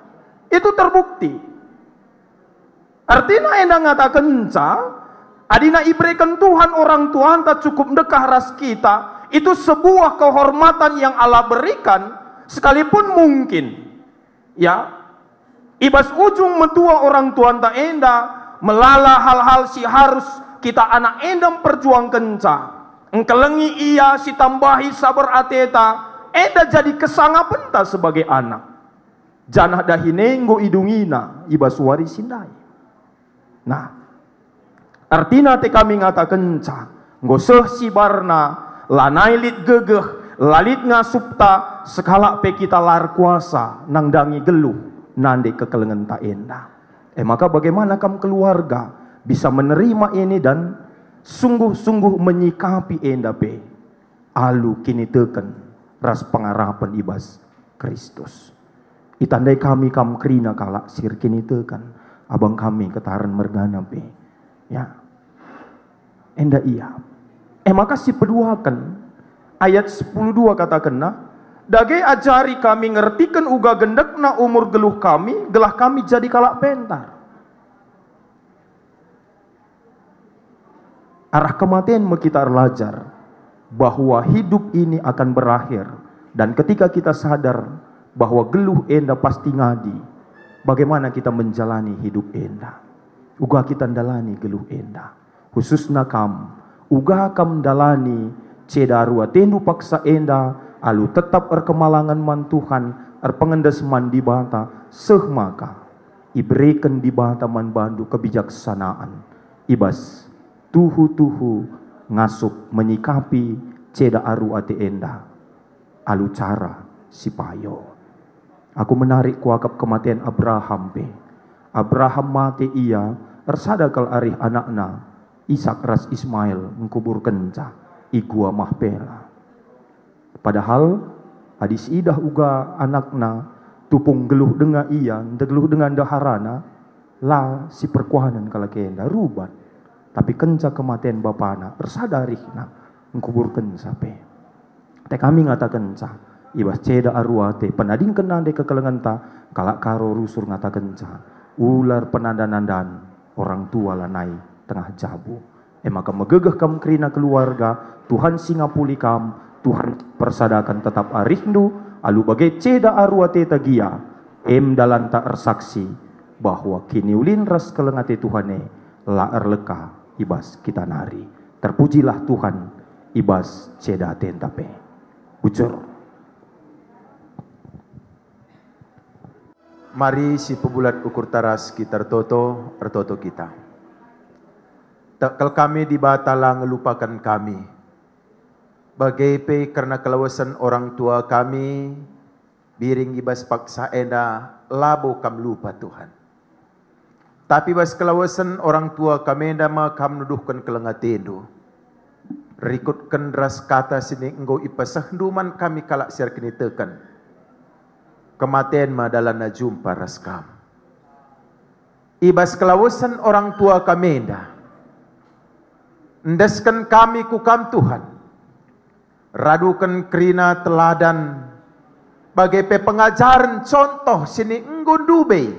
itu terbukti. Artina enda ngatakenca, adina ibereken Tuhan orang tuanta cukup ndekah ras kita, itu sebuah kehormatan yang Allah berikan, sekalipun mungkin, ya, i bas ujung metua orang tuanta enda melala hal-hal si harus kita anak enda mperjuangkenca, engkelengi ia, sitambahi saber ateta, enda jadi kesangapenta sebagai anak. Janah dahin e enggo idungina i bas wari si ndai. Nah, artina ate kami ngatakenca, enggo seh sibarna, lanai lit gegeh, la lit ngasupta, sekalak pe kita la erkuasa nandangi geluh nande kekelengenta enda. E maka bagaimana kam keluarga bisa menerima ini dan sungguh-sungguh menyikapi enda pe? Alu kiniteken ras pengarapen i bas Kristus. Itandai kami kam kerina kalak si erkiniteken, abang kami ketaren mergana pe. Ya. Enda ia. E maka sipeduaken, ayat sepuluh dua katakenna, dage ajari kami ngertiken uga gendekna umur geluh kami, gelah kami jadi kalak pentar. Arah kematen me kita erlajar bahwa hidup ini akan berakhir, dan ketika kita sadar bahwa geluh enda pasti ngadi, Bagaimana kita menjalani hidup enda? Uga kita ndalani geluh enda? Khususna kam, uga kam ndalani ceda aru atendu paksa enda alu tetap erkemalangen man Tuhan, erpengendes man Dibata, seh maka ibereken Dibata man bandu kebijaksanaan i bas tuhu-tuhu ngasup menyikapi ceda aru ate enda alu cara si payo. Aku menarik kuakap kematen Abraham pe. Abraham mate ia ersada kal arih anakna Isak ras Ismail ngkuburkenca i Gua Mahpela. Padahal adi siidah uga anakna tupung geluh denga ia, ndegeluh denga ndeharana, la siperkuanen kalak enda, rubat. Tapi kenca kematen bapana, ersada arihna ngkuburkenca pe. Te kami ngatakenca, i bas ceda aru ate, penadingken nande kekelengenta, kalak Karo rusur ngatakenca, "Ular penanda-nandan orang tua lanai tengah jabu." E maka megegeh kam kerina keluarga, Tuhan si ngapuli kam, Tuhan persadaken tetap arihndu, alu bage ceda aru ateta gia, em dalanta ersaksi bahwa kiniulin ras keleng ate Tuhan e la erleka i bas kita nari. Terpujilah Tuhan i bas ceda atenta pe. Bujur. Mari sipebulat ukur taras kita ertoto, ertoto kita. Tek kal kami Dibata la ngelupaken kami. Bage pe kerna kelawesen orang tua kami, biring i bas paksa enda, labo Kam lupa, Tuhan. Tapi bas kelawesen orang tua kami enda me Kam nuduhken keleng ateNdu. Rikutken ras kata si enggo ipesehndu man kami kalak si erkiniteken. Kematen me dalanna jumpa ras Kam. I bas kelawesen orang tua kami enda, endesken kami ku Kam, Tuhan. Raduken kerina teladan, bage pe pengajaren contoh si enggo ndube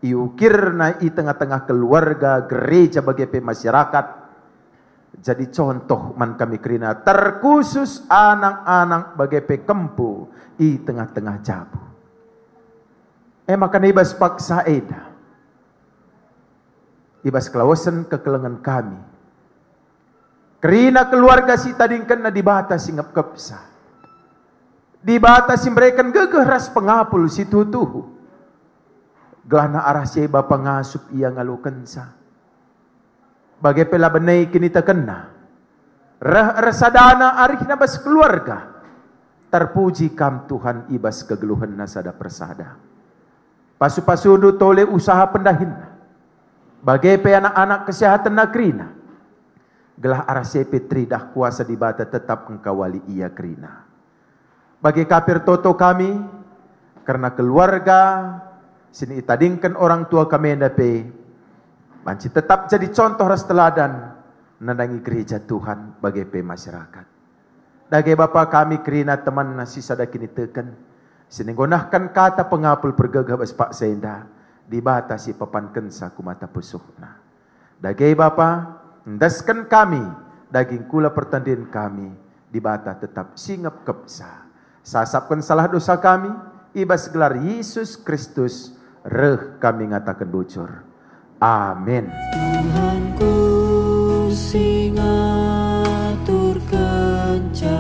iukirna i tengah-tengah keluarga, gereja, bage pe masyarakat. Jadi contoh man kami kerina, terkhusus anak-anak bage pe kempu i tengah-tengah jabu. E maka i bas paksa enda, i bas kelawesen kekelengen kami, kerina keluarga si itadingkenna Dibata si ngepkepsa, Dibata si mereken gegeh ras pengapul si tuhu-tuhu, gelahna arah si e Bapa ngasup ia ngalokenca. Bage pe la bene kinitekenna, reh ersadana arihna bas keluarga. Terpuji Kam, Tuhan, i bas kegeluhenna sada persada. Pasu-pasuNdu tole usaha pendahinna, bage pe anak-anak kesehatenna kerina, gelah arah si e pe teridah kuasa Dibata tetap engkawali ia kerina. Bage ka pe ertoto kami kerna keluarga si itadingken orang tua kami enda pe, banci tetap jadi contoh ras teladan nandangi gereja Tuhan, bage pe masyarakat. Dage Bapa, kami kerina temanna si sada kiniteken, si enggo nehken kata pengapul pergegeh bas paksa enda, Dibata si ipapankenca ku mata pusuhna. Dage Bapa, endesken kami, daging kula pertandin kami, Dibata tetap si ngepkepsa. Sasapken salah dosa kami, i bas gelar Yesus Kristus, reh kami ngataken bujur. Amin. Tuhanku si ngaturkenca,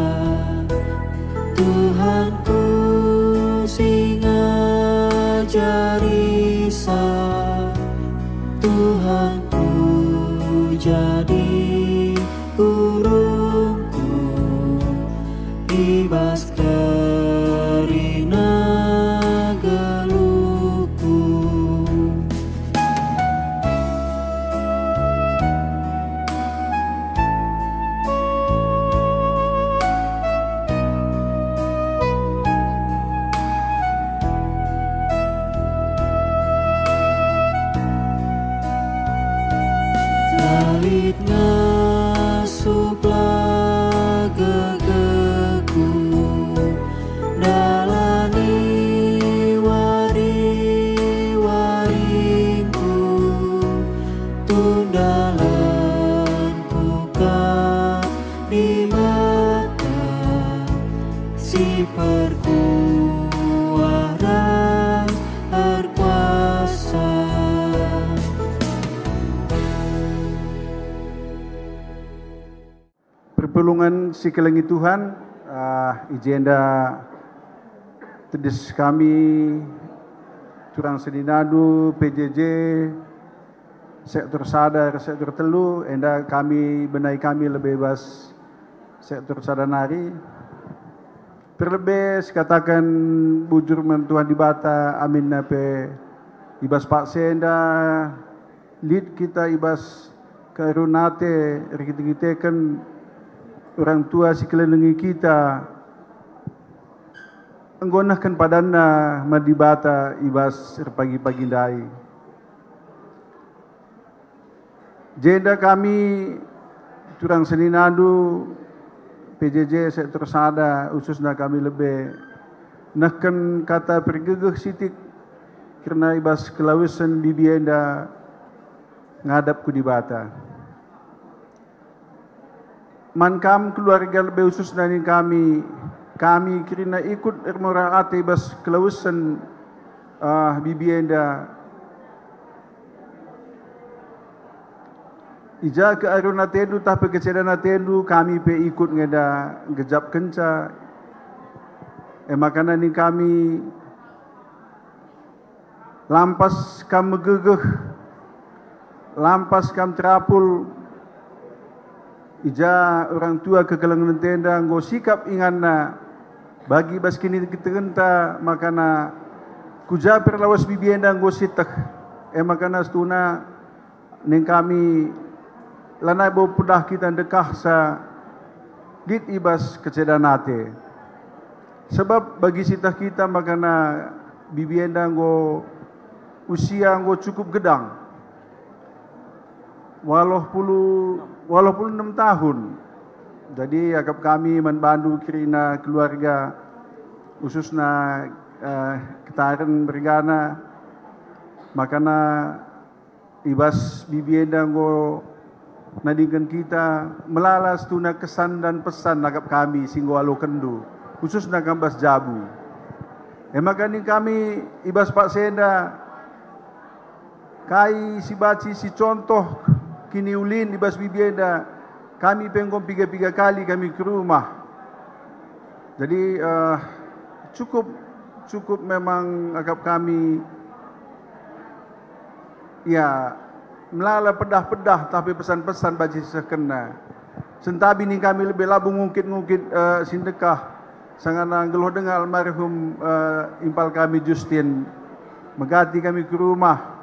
Tuhanku si ngajarisa, Tuhanku jadi urungku i bas kerina geluhku. Lit ngasup la gegehku, ndalani wari-waringku, tunda lenku ka Dibata si perkuah ras erkuasa. Pulungen si kelengi Tuhan, ah, i jenda tedis kami turang seninandu P J J, sektor sada ras sektor telu, enda kami benai kami lebe bas sektor sada nari. Perlebe sikataken bujur man Tuhan Dibata, aminna pe i bas paksa enda lit kita i bas kearun ate erkite-kiteken orang tua si kelenengi kita, enggo nehken padanna man Dibata i bas erpagi-pagi ndai. Jenda kami turang seninandu P J J sektor sada, khususna kami lebe nehken kata pergegeh sitik kerna i bas kelawesen bibi enda ngadap ku Dibata. Man kam keluarga lebe khususna ning kami, kami kerina ikut ermurah ate i bas kelawesen, ah, bibi enda. I ja kearun atendu tah pe kecedan atendu, kami pe ikut ngenda nggejapkenca. E maka nina kami, lampas kam megegeh, lampas kam terapul, i ja orang tua kekelengen enda enggo sikap inganna bagi bas kinitekenta, makana ku ja pe erlawes bibi enda enggo sieteh. E makana situhuna ning kami lanai bo pedah kita ndekahsa lit i bas kecedan ate. Sebab bagi sieteh kita makana bibi enda enggo usia enggo cukup gedang. Waluh puluh, waluh puluh enem tahun. Jadi akap kami man bandu kerina keluarga, khususna, eh, ketaren mergana, makana i bas bibi enda enggo nadingken kita melala situhuna kesan dan pesan akap kami si enggo alokenndu, khususna kam bas jabu. E maka ning kami i bas paksa enda, kai si banci si contoh kiniulin i bas bibi enda, kami pe enggo piga-piga kali kami ke rumah. Jadi, eh, cukup, cukup memang akap kami, ya, melala pedah-pedah, tapi pesan-pesan banci sisehkenna. Sentabi ning kami lebe labo ngungkit-ngungkit, eh, si ndekah, sangana nggeluh denga almarhum, eh, impal kami Justin. Megati kami ke rumah.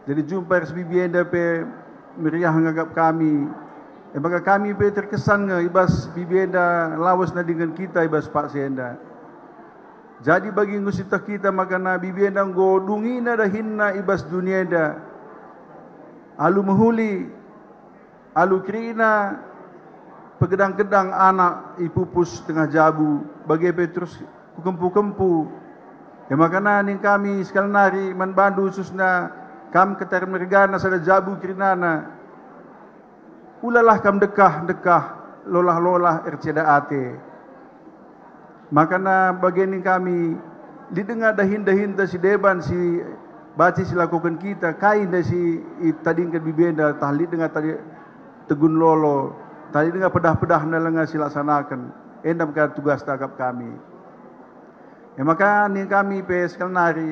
Jadi jumpa ras bibi enda pe meriah nge akap kami. E maka kami pe terkesan nge i bas bibi enda lawes nadingken kita i bas paksa enda. Jadi bagi enggo sieteh kita makana bibi enda enggo dungina dahinna i bas dunia enda. Alu mehuli, alu kerina, pegedang-gedang anak ipupus tengah jabu, bage pe terus ku kempu-kempu. E maka nina kami sekali nari man bandu khususna kam ketaren mergana sada jabu kerinana. Ulalah kam ndekah-ndekah, lolah-lolah erceda ate. Makana bage nina kami, lit denga dahin-dahinta si deban si banci silakoken kita, kai ndai si itadingken bibi enda, tah lit denga tadi tegun lolo, tah lit denga pedah-pedahna langa silaksanaken. Enda me ka tugasta akap kami. E maka nina kami pe sekali nari,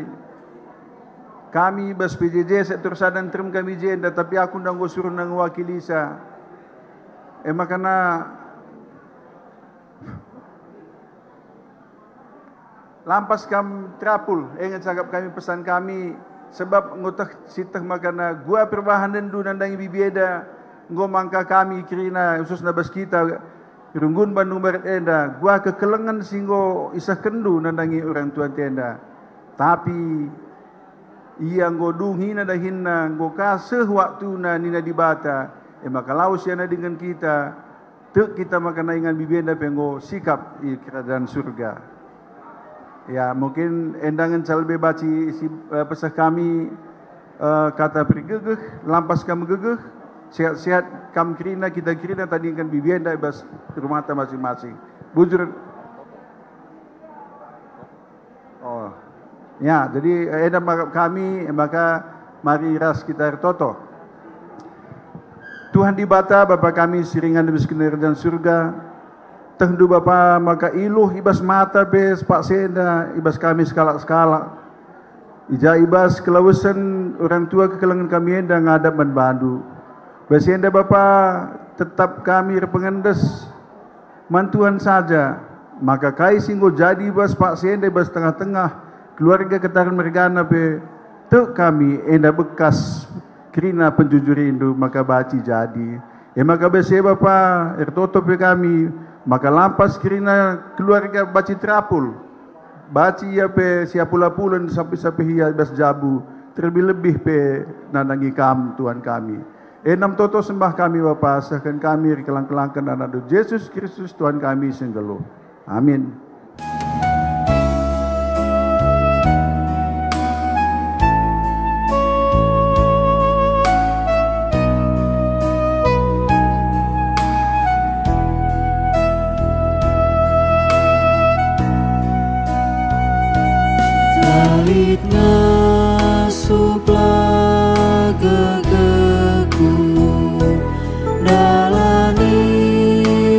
kami bas P J J sektor sada nterem kami i jenda, tapi aku nda enggo suruhna ngewakilisa. E maka na, lampas kam terapul, e nge cakap kami, pesan kami, sebab enggo teh sieteh makana gua perbahanenndu nandangi bibi enda enggo mangka kami kerina, khususna bas kita runggun Bandung Barat enda, gua kekelengen si enggo isehkenndu nandangi orang tuanta enda. Tapi ia enggo dungina dahinna, enggo ka seh waktuna nina Dibata, e maka lawes ia nadingken kita, tek kita maka na ingan bibi enda pe enggo sikap i Kerajaan Surga. Ya, mungkin enda ngenca lebe banci si, eh, peseh kami, eh, kata pergegeh, lampas kam gegeh, sehat-sehat kam kerina, kita kerina, tadingken bibi enda i bas rumahta masing-masing. Bujur. Oh. Ya, jadi, eh, enda maka kami, maka mari ras kita ertoto. Tuhan Dibata, Bapa kami si ringan i bas Kerajaan Surga, tehndu Bapa maka iluh i bas mata pe sepak si enda i bas kami sekalak-sekalak. I ja i bas kelawesen orang tua kekelengen kami enda ngadap man bandu. Bas enda Bapa, tetap kami erpengendes man Tuhan saja, maka kai si enggo jadi i bas sepak si enda i bas tengah-tengah keluarga Ketaren mergana pe, tek kami enda bekas kerina penjujurindu maka banci jadi. E maka bas e Bapa, ertoto pe kami maka lampas kerina keluarga banci terapul. Banci ia pe siapul-apulen sapih-sapih ia i bas jabu, terlebih-lebih pe nandangi Kam, Tuhan kami. Enda me toto sembah kami Bapa, sehken kami erkelang-kelangken anakNdu Jesus Kristus Tuhan kami si nggeluh. Amin. Lit ngasup la gegehku, ndalani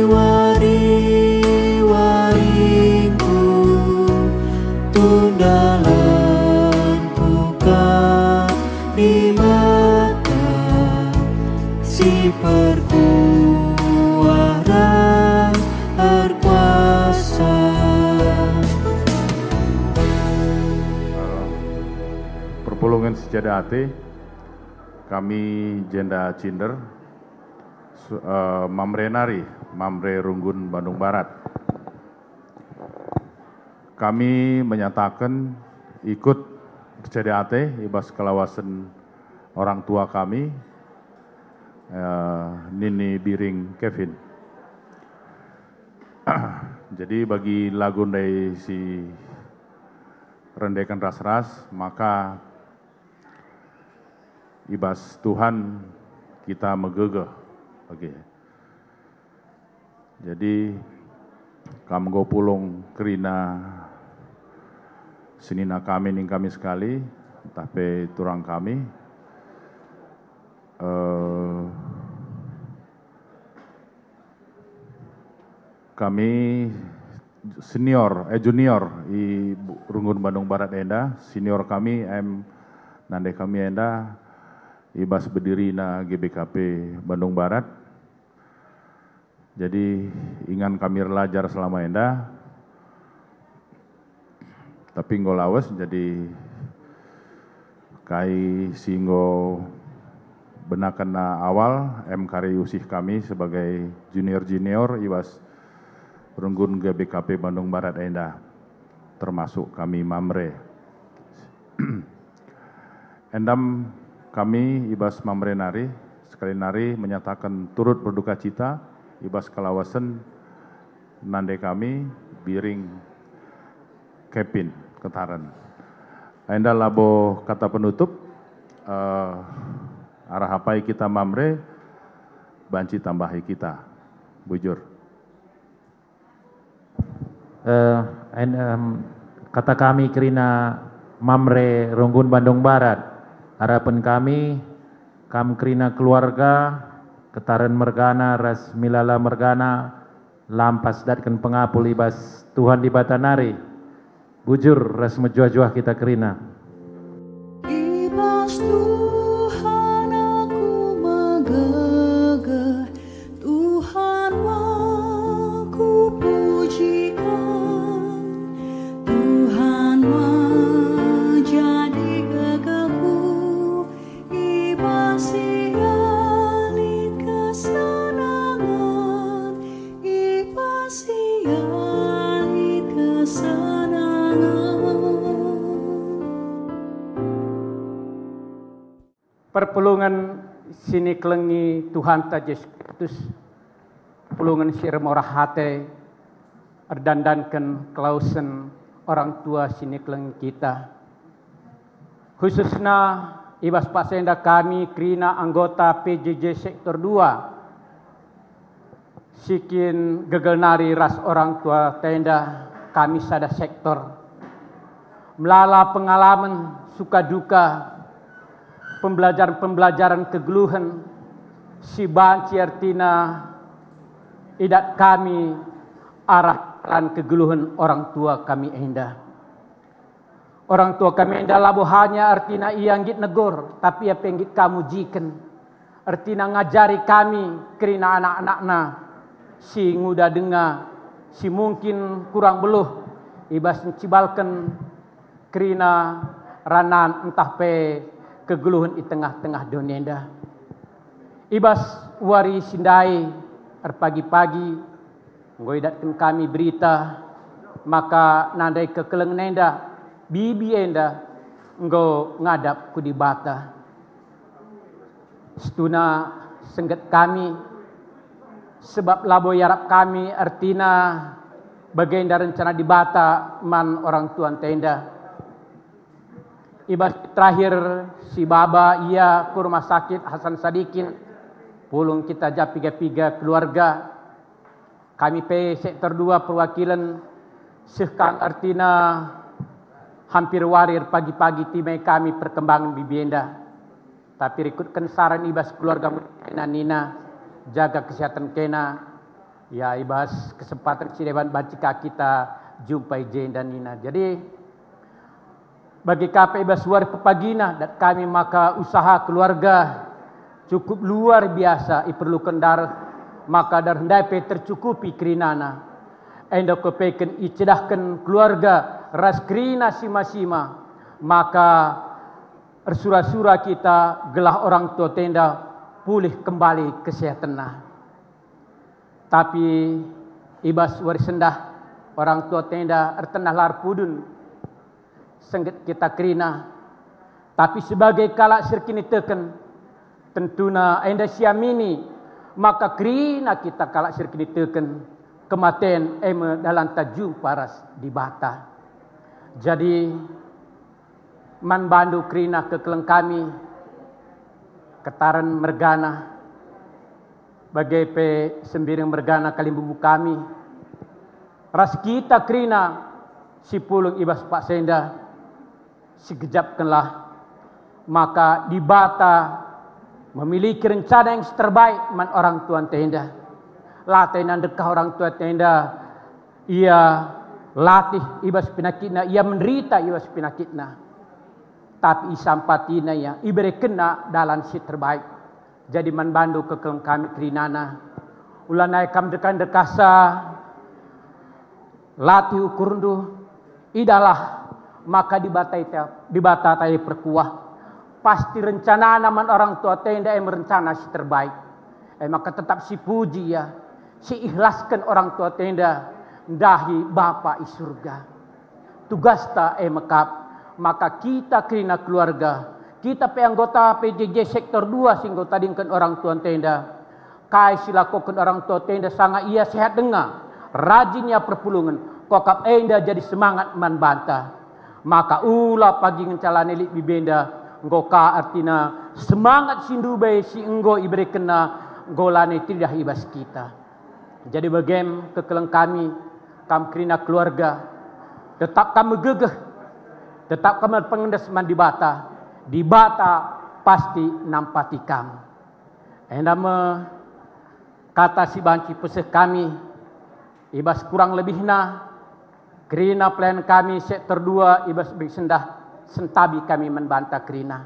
wari-waringku, tundalen kuka Dibata si perkuah ras erkuasa. Perpulungen si jadi ate, kami Jenda Cinder, su-, eh, Mamre nari, Mamre Runggun Bandung Barat. Kami menyataken ikut erceda ate i bas kelawasen orang tua kami, eh, Nini Biring Kevin. Jadi bagi lagu ndai si rendeken ras-ras, maka i bas Tuhan kita megegeh. Oke. Jadi, kam enggo pulung kerina senina kami ning kami sekali, ntah pe turang kami. Eh, kami senior, eh, junior i Bu-, Runggun Bandung Barat enda, senior kami em nande kami enda i bas bedirina G B K P Bandung Barat. Jadi, ingan kami erlajar selama enda, tapi enggo lawes, jadi kai si enggo benakenna awal, em kari usih kami sebagai junior-junior i bas Runggun G B K P Bandung Barat enda, termasuk kami Mamre. Enda me kami i bas Mamre nari, sekali nari menyataken turut berduka cita i bas kelawasen nande kami, Biring Kevin Ketaren. Enda labo kata penutup, eh, arah apai kita Mamre banci tambahi kita. Bujur. Eh, en-, em, kata kami kerina Mamre Runggun Bandung Barat, harapen kami, kam kerina keluarga, Ketaren mergana ras Milala mergana, lampas datken pengapul i bas Tuhan Dibata nari. Bujur ras mejuah-juah kita kerina. I bas Tuhan aku megegeh, Tuhan me kupujiken, Tuhan me jadi gegehku, i bas Ia lit kesenangen, i bas Ia lit kesenangen. Perpulungen si nikelengi Tuhanta Jesus Kristus, pulungen si ermurah ate, erdandanken kelawesen orang tua si nikelengi kita. Khususna i bas paksa enda kami kerina anggota P J J Sektor dua, si kin gegel nari ras orang tua enda, kami sada sektor. Melala pengalamen suka duka, pembelajaran-pembelajaran kegeluhen, Si banci ertina idat kami arah jalan kegeluhen orang tua kami enda. Orang tua kami enda labo hanya ertina ia nggit negor, tapi ia pe nggit ka mujiken. Ertina ngajari kami kerina anak-anakna si nguda denga, si mungkin kurang beluh i bas ncibalken kerina ranan ntah pe kegeluhen i tengah-tengah doni enda. I bas wari si ndai erpagi-pagi enggo idatken kami berita maka nandai kekelengen enda, bibi enda enggo ngadap ku Dibata. Situhuna sengget kami, sebab labo iarap kami ertina bagenda rencana Dibata man orang tuanta enda. I bas terakhir si baba ia ku Rumah Sakit Hasan Sadikin, pulung kita ja piga-piga keluarga. Kami pe sektor dua perwakilen seh kang ertina hampir wari erpagi-pagi timai kami perkembangan bibi enda. Tapi rikutken saran i bas keluarga kena nina, jaga kesehatan kena, ya, i bas kesempatan si deban banci ka kita jumpai jenda nina. Jadi, bagi ka pe i bas wari pepagina, dat kami maka usaha keluarga cukup luar biasa iperluken dareh, maka dareh ndai pe tercukupi kerinana. Enda kepeken icidahken keluarga ras kerina sima-sima, maka ersura-sura kita gelah orang tua enda pulih kembali kesehatenna. Tapi i bas wari sendah orang tua enda ertenah la erpudun, sengget kita kerina. Tapi sebagai kalak si erkiniteken, tentuna enda siamini maka kerina kita kalak si erkiniteken, kematen e me dalanta jumpa ras Dibata. Jadi, man bandu kerina kekeleng kami, ketaren mergana, bage pe sembiring mergana kalimbubu kami, ras kita kerina si pulung i bas paksa enda, sigejapkenlah maka Dibata memiliki rencana yang si terbaik man orang tuanta enda. La tena ndekah orang tuanta enda, ia latih i bas penakitna, ia menderita i bas penakitna. Tapi isampatina ia, iberekenna dalan si terbaik. Jadi man bandu kekeleng kami kerinana, ulanai kam ndekah-ndekahsa latih ukurndu, idahlah maka Dibata ita, Dibata ita perkuah. Pasti rencanana man orang tuanta enda e me rencana si terbaik. E maka tetap sipuji ia, si ikhlasken orang tuanta enda ndahi Bapa i surga. Tugasta e me kap, maka kita kerina keluarga, kita pe anggota P J J sektor dua si enggo tadingken orang tuanta enda, kai si lakoken orang tuanta enda sanga ia sehat denga, rajin ia perpulungen, kuakap enda jadi semangat man banta. Maka ula pagi ngenca lanai lit bibi enda, enggo ka ertina semangat si ndube si enggo iberekenna enggo lanai teridah i bas kita. Jadi bagem kekeleng kami, kam kerina keluarga, tetap kam megegeh, tetap kam erpengendes man Dibata, Dibata pasti nampati kam. Enda me kata si banci peseh kami i bas kurang lebihna kerina pelayan kami sektor dua i bas bagi sendah sentabi kami man banta kerina.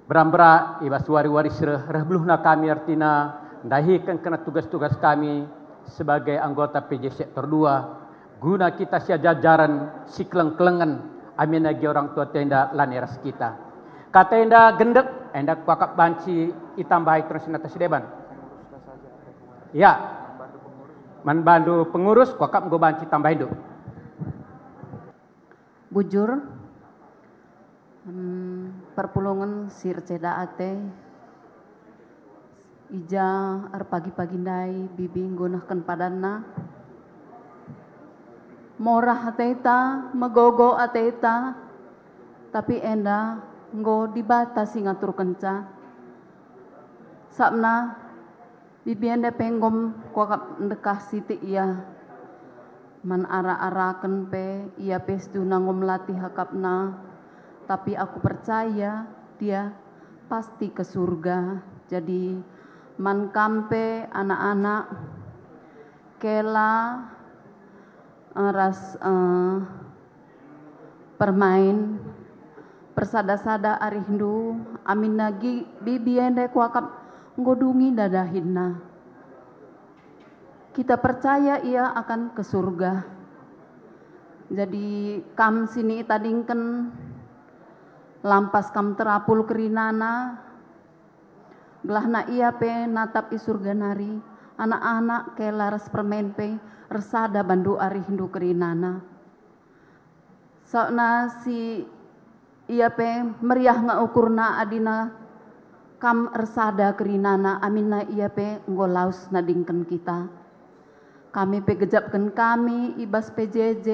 Bera-bera i bas wari-wari si reh, reh beluhna kami ertina ndahiken kena tugas-tugas kami sebagai anggota P J sektor dua, guna kita siajar-ajaren, sikeleng-kelengen, amin agi orang tuanta enda lanai ras kita. Kata enda gendek, enda kuakap banci itambahi terus nata si deban. Ya, man bandu pengurus kuakap enggo banci tambahindu. Bujur, em, perpulungen si erceda ate, i ja erpagi-pagi ndai bibi enggo nehken padanna. Morah ateta, megogo ateta, tapi enda enggo Dibata si ngaturkenca. Sabna, bibi enda pe enggo kuakap ndekah sitik ia. Man ara-araken pe ia pe situhuna enggo melatih akapna, tapi aku percaya dia pasti ke surga. Jadi, man kam pe anak-anak, Kela, eh, ras, eh, Permain, persada-sada arihndu, aminna gi-, bibi enda kuakap enggo dungi dahinna. Kita percaya ia akan ke surga. Jadi, kam si niitadingken, lampas kam terapul kerinana, gelahna ia pe natap i surga nari, anak-anak, Kela ras Permain pe ersada bandu arihndu kerinana. Sokna si ia pe meriah nge ukurna adina kam ersada kerinana, aminna ia pe enggo lawes nadingken kita. Kami pe gejapken kami i bas P J J.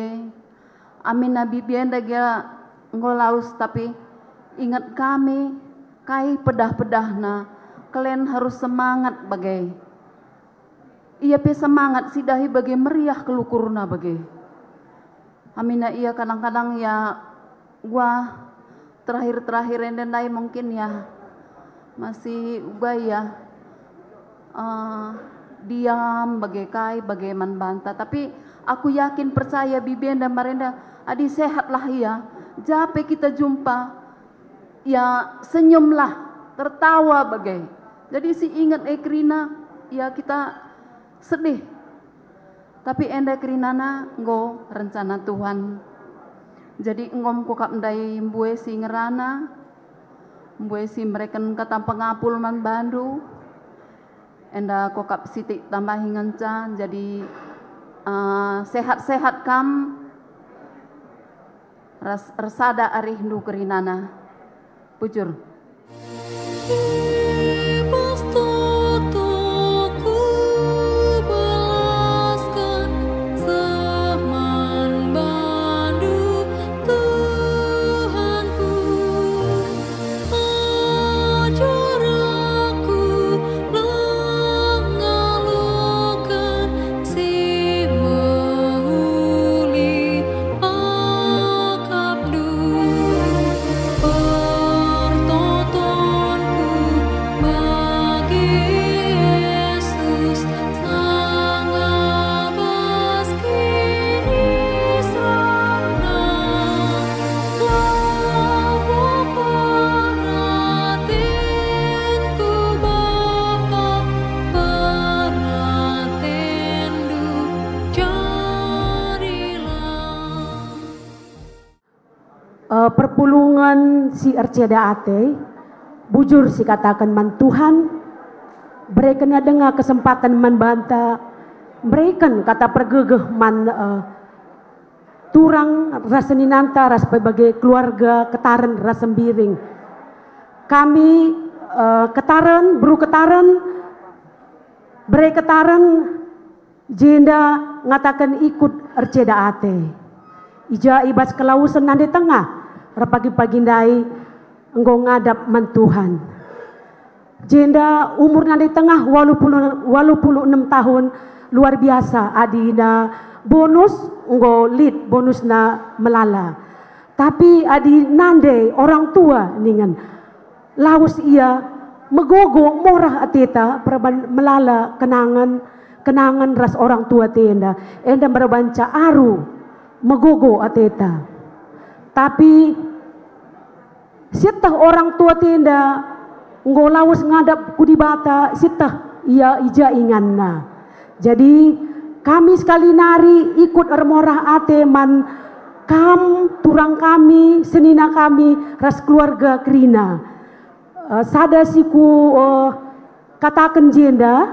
Aminna bibi enda gia enggo lawes, tapi inget kami kai pedah-pedahna, kalian harus semangat bage. Ia pe semangat si dahi bage, meriah kal ukurna bage. Aminna ia kadang-kadang ia wah, terakhir-terakhir enda ndai mungkin ya masih uga ya, eh, diam bage kai bage man banta. Tapi aku yakin, percaya bibi enda, Marenda, adi sehatlah ia, ja pe kita jumpa, ya senyumlah, tertawa bage. Jadi si inget e kerina, ya kita sedih. Tapi enda kerinana enggo rencana Tuhan. Jadi enggo kuakap ndai mbue si ngerana, mbue si mereken kata pengapul man bandu. Enda kuakap sitik tambahi ngenca, jadi, eh, sehat-sehat kam, ras ersada arihndu kerinana. Bujur. I bas toto kubelasken seh man bandu, Tuhanku. Ajar aku ngaloken si mehuli akapndu. Pertotonku bagi Yesus sanga bas kiniserana, labo peratenku, Bapa, peratenNdu jadilah. Eh, perpulungen si erceda ate, bujur sikataken man Tuhan, berekenNa denga kesempaten man banta, mereken kata pergegeh man, eh, turang ras seninanta ras pe bage keluarga Ketaren ras Sembiring. Kami, eh, Ketaren, beru Ketaren, bere Ketaren, jenda ngataken ikut erceda ate. I ja i bas kelawesen nande tengah, erpagi-pagi ndai enggo ngadap man Tuhan. Jenda umur nande tengah waluh puluh, waluh puluh enem tahun, luar biasa adina bonus enggo lit bonusna melala. Tapi adi nande orang tua ningen, lawes ia megogo morah ateta perban melala kenangen, kenangen ras orang tua enda, enda merbanca aru megogo ateta. Tapi sieteh orang tua enda enggo lawes ngadap ku Dibata, sieteh ia i ja inganna. Jadi, kami sekali nari ikut ermorah ate man kam, turang kami, senina kami, ras keluarga kerina. Eh, sada si ku, eh, kataken jenda,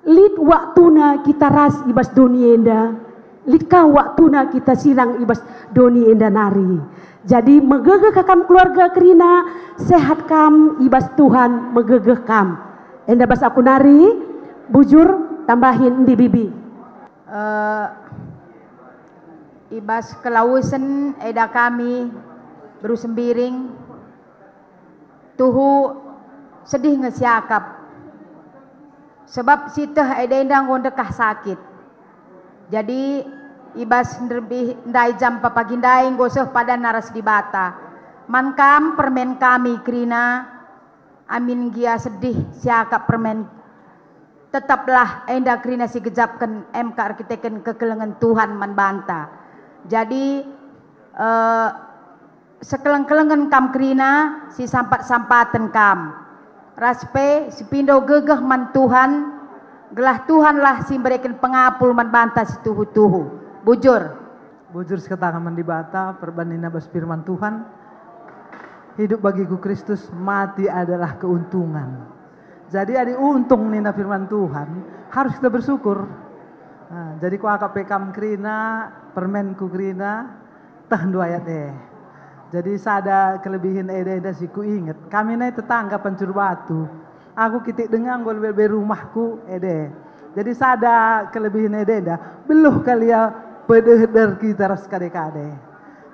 lit waktuna kita ras i bas doni enda, lit ka waktuna kita sirang i bas doni enda nari. Jadi, megegeh ka kam keluarga kerina, sehat kam i bas Tuhan, megegeh kam. Enda bas aku nari, bujur, tambahin endi bibi. Eh, i bas kelawesen eda kami, beru Sembiring, tuhu sedih nge siakap. Sebab sieteh eda enda enggo ndekah sakit. Jadi, i bas nderbih ndai jam pagi ndai enggo seh padanna ras Dibata. Man kam permen kami kerina, Amin gia sedih siakap permen, tetaplah enda kerina si gejapken, em ka erkiteken kekelengen Tuhan man banta. Jadi, eh, sekeleng-kelengen kam kerina, si sampat-sampaten kam. Ras pe sipindo gegeh man Tuhan, gelah Tuhanlah si mbereken pengapul man banta si tuhu-tuhu. Bujur. Bujur sikataken man Dibata, perban nina bas firman Tuhan, "Hidup bagiku Kristus, mati adalah keuntungan." Jadi adi untung nina firman Tuhan, harus kita bersyukur. Nah, jadi kuakap pe kam kerina, permenku kerina, tehndu ayat e. Jadi sada kelebihen eda-eda si kuinget, kami nai tetangga pancur batu. Aku kitik denga enggo lebe-lebe rumahku ede. Jadi sada kelebihen ede enda, beluh kal ia pedehder kita ras kade-kade.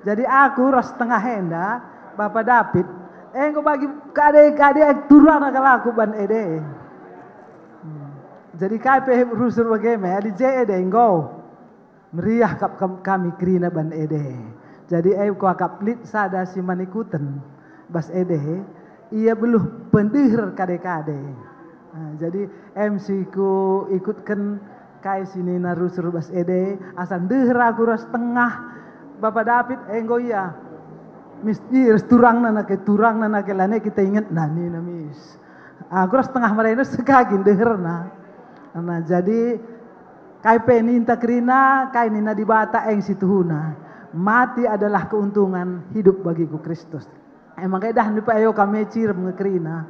Jadi aku ras tengah enda, Bapa David, enggo bagi kade-kade turana kal aku ban ede. Hmm. Jadi kai pe rusur bage me, adi je ede enggo. Meriah kap kam-, kami kerina ban ede. Jadi, e, kuakap lit sada si manikuten bas ede, ia beluh pendeher kade-kade. Nah, jadi, em si ku ikutken kai si nina rusur bas ede, asa ndeher aku ras tengah Bapa David, enggo ia. Mis-, i, ras turangna nake, turangna nake, lane kita ingetna, nina mis. Aku ras tengah merena sekagi ndeherna. Nah, jadi, kai pe ninta kerina, kai nina Dibata eng si tuhuna. Mati adalah keuntungan, hidup bagiku Kristus. Emang kai dah nipe ayo kami cirem nge kerina.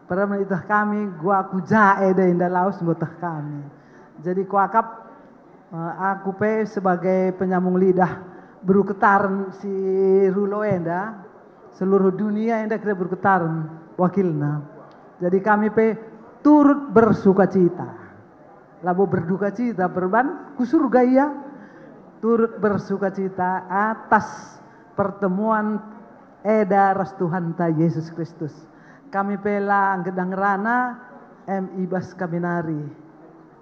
Padahal iteh kami, gua kuja eda inda laus nggo teh kami. Jadi kuakap, eh, aku pe sebagai penyambung lidah beru ketaren si Rulo enda, seluruh dunia enda kira beru ketaren wakilna. Jadi kami pe turut bersukacita. Labo berduka cita, perban ku surga ia. Turut bersukacita atas pertemuan eda ras Tuhanta Yesus Kristus. Kami pe la nggedang ngerana, em i bas kami nari.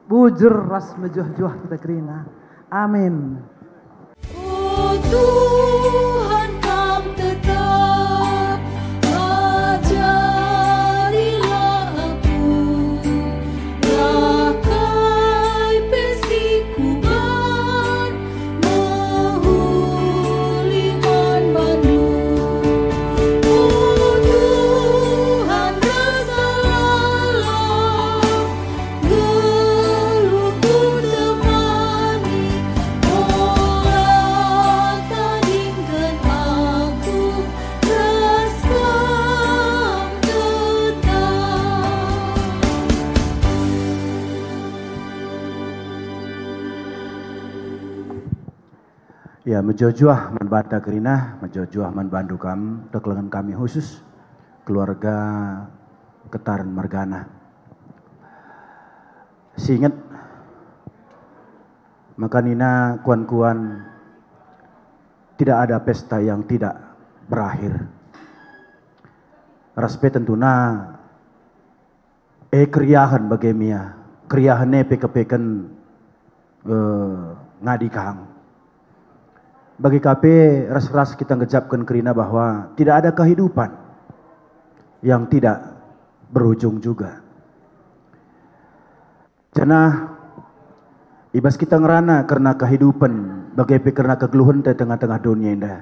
Bujur ras mejuah-juah kita kerina. Amin. O Tuhan, Kam tetap ajarilah aku, lah kai pe si kuban, mehuli man bandu. O Tuhan, rasalah geluhku temani, ola tadingken aku ras Kam tetap. Ya, mejuah-juah man banta kerina, mejuah-juah man bandu kam, kekelengen kami khusus, keluarga Ketaren mergana. Singet, maka nina kuan-kuan, tidak ada pesta yang tidak berakhir. Ras pe tentuna, e, keriahen bage mia, keriahen e pe kepeken, e, ngadi kang. Bage ka pe ras-ras kita ngejapken kerina bahwa tidak ada kehidupan yang tidak berujung juga. Janah i bas kita ngerana kerna kehidupen, bage pe kerna kegeluhenta i tengah-tengah dunia enda.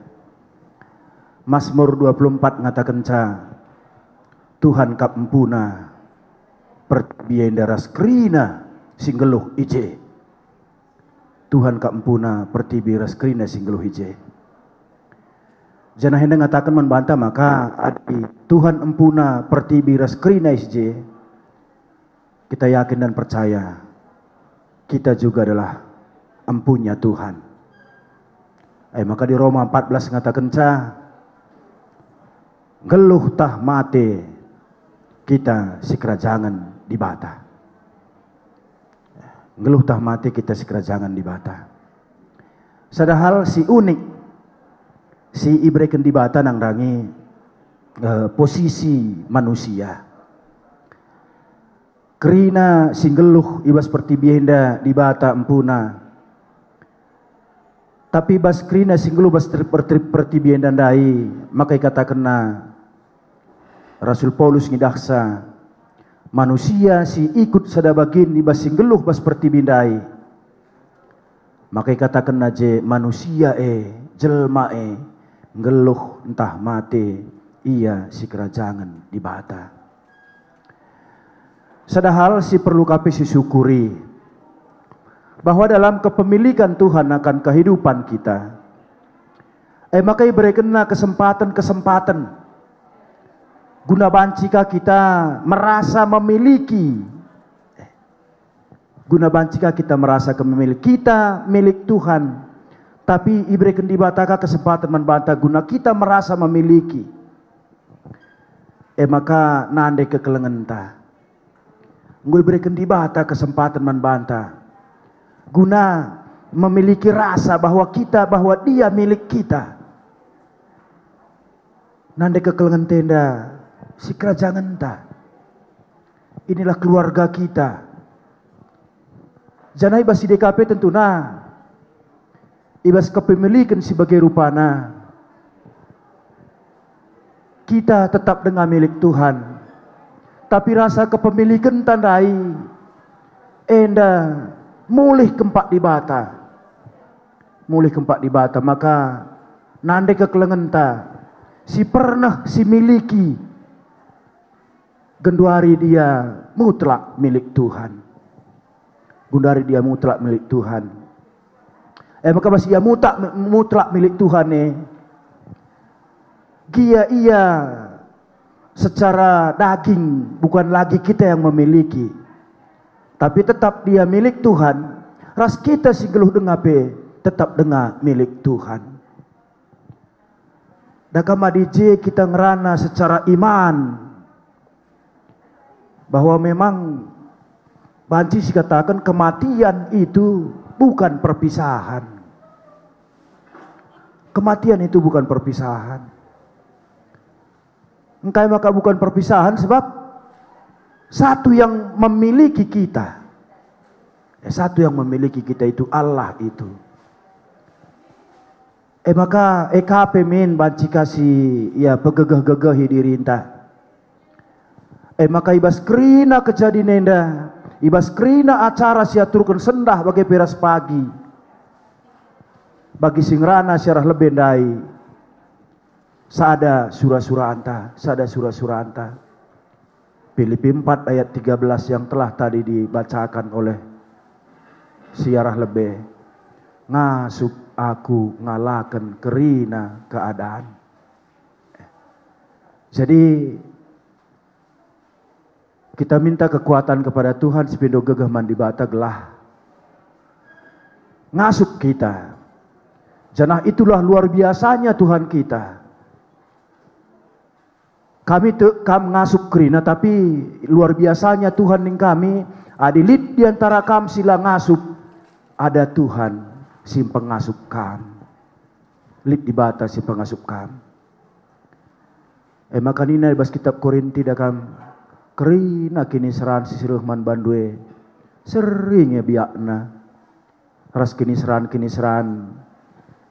Mazmur dua puluh empat ngatakenca, "Tuhan kap empuna pertibi enda ras kerina si nggeluh i je." Tuhan kap empuna pertibi ras kerina si nggeluh i je. Janah enda ngataken man banta maka adi Tuhan empuna pertibi ras kerina i je, kita yakin dan percaya, kita juga adalah empunya Tuhan. E, maka di Roma empat belas ngatakenca, "Nggeluh tah mate kita sikerajangen Dibata." Nggeluh tah mate kita sikerajangen Dibata. Sada hal si unik si ibereken Dibata nandangi, eh, posisi manusia. Kerina si nggeluh i bas pertibi enda Dibata empuna. Tapi bas kerina si nggeluh bas ter-, per-, pertibi enda ndai, maka ikatakenna, Rasul Paulus ngidahsa manusia si ikut sada bagin i bas si nggeluh bas pertibi ndai. Maka ikatakenna je manusia e, jelma e, nggeluh ntah mate, ia sikerajangen Dibata. Sada hal si perlu ka pe sisyukuri, bahwa dalam kepemilikan Tuhan akan kehidupan kita, e maka iberekenNa kesempaten-kesempaten guna banci ka kita merasa memiliki, guna banci ka kita merasa kememil-, kita milik Tuhan, tapi ibereken Dibata ka kesempaten man banta guna kita merasa memiliki. E maka nande kekelengenta. Enggo ibereken Dibata kesempaten man banta guna memiliki rasa bahwa kita, bahwa Dia milik kita. Nande kekelengenta enda sikerajangenta. Inilah keluarga kita. Janah i bas si D K P tentuna, i bas kepemiliken si bage rupana, kita tetap denga milik Tuhan. Tapi rasa kepemilikenta ndai enda mulih kempak Dibata. Mulih kempak Dibata, maka nande kekelengenta si pernah si miliki, genduari dia mutlak milik Tuhan. Genduari dia mutlak milik Tuhan. E maka bas ia mutak, mutlak milik Tuhan e, gia ia secara daging bukan lagi kita yang memiliki, tapi tetap dia milik Tuhan, ras kita si nggeluh denga pe tetap denga milik Tuhan. Dakam adi je kita ngerana secara iman bahwa memang banci sikataken kematian itu bukan perpisahan. Kematian itu bukan perpisahan. Engkai maka bukan perpisahan? Sebab satu yang memiliki kita. Eh, satu yang memiliki kita itu Allah itu. E maka, e ka pe min banci ka si ia pegegeh-gegehi dirinta. E maka i bas kerina kejadin enda, i bas kerina acara si aturken sendah bage pe ras pagi, bagi si ngerana si arah lebe ndai, sada sura-suranta, sada sura-suranta. Filipi empat ayat tiga belas yang telah tadi dibacakan oleh si arah lebe, "Ngasup aku ngalaken kerina keadaan." Jadi, kita minta kekuatan kepada Tuhan, si pindo gegeh man Dibata gelah ngasup kita. Janah itulah luar biasanya Tuhan kita. Kami tek kam ngasup kerina, tapi luar biasanya Tuhan ning kami, adi lit di antara kam si la ngasup, ada Tuhan si pengasup kam. Lit Dibata si pengasup kam. E maka nina i bas kitab Korinti, dakam, kerina kiniseran si reh man bandu e, seri nge biakna ras kiniseran-kiniseran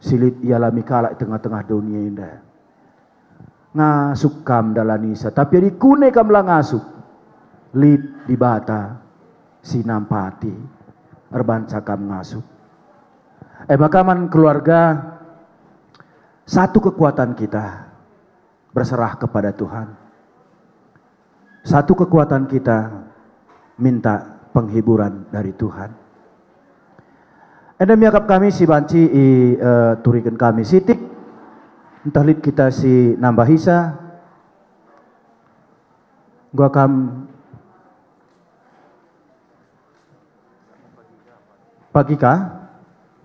si lit ialami kalak i tengah-tengah doni enda. Ngasup kam dalanisa, tapi adi kune kam la ngasup, lit Dibata si nampati erbanca kam ngasup. E maka man keluarga, satu kekuatan kita berserah kepada Tuhan. Satu kekuatan kita minta penghiburan dari Tuhan. Enda miakap kami si banci i, eh, turiken kami sitik, ntah lit kita si nambahisa, enggo kam Pagi ka?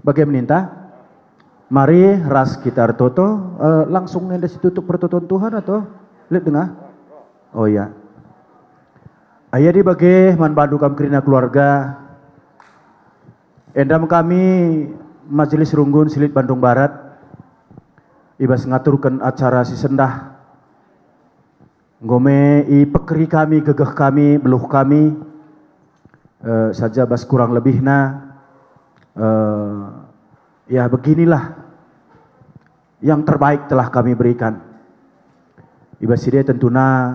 Bage meninta? Mari ras kita ertoto, eh, langsung enda situtup pertoton Tuhan atau lit denga? Oh ya. Adi bage man bandu kam kerina keluarga, enda me kami Majelis Runggun si lit Bandung Barat, i bas ngaturken acara si sendah. Enggo me ipekeri kami gegeh kami, beluh kami, eh, saja bas kurang lebihna, eh, ya, beginilah yang terbaik telah kami berikan. I bas si e tentuna,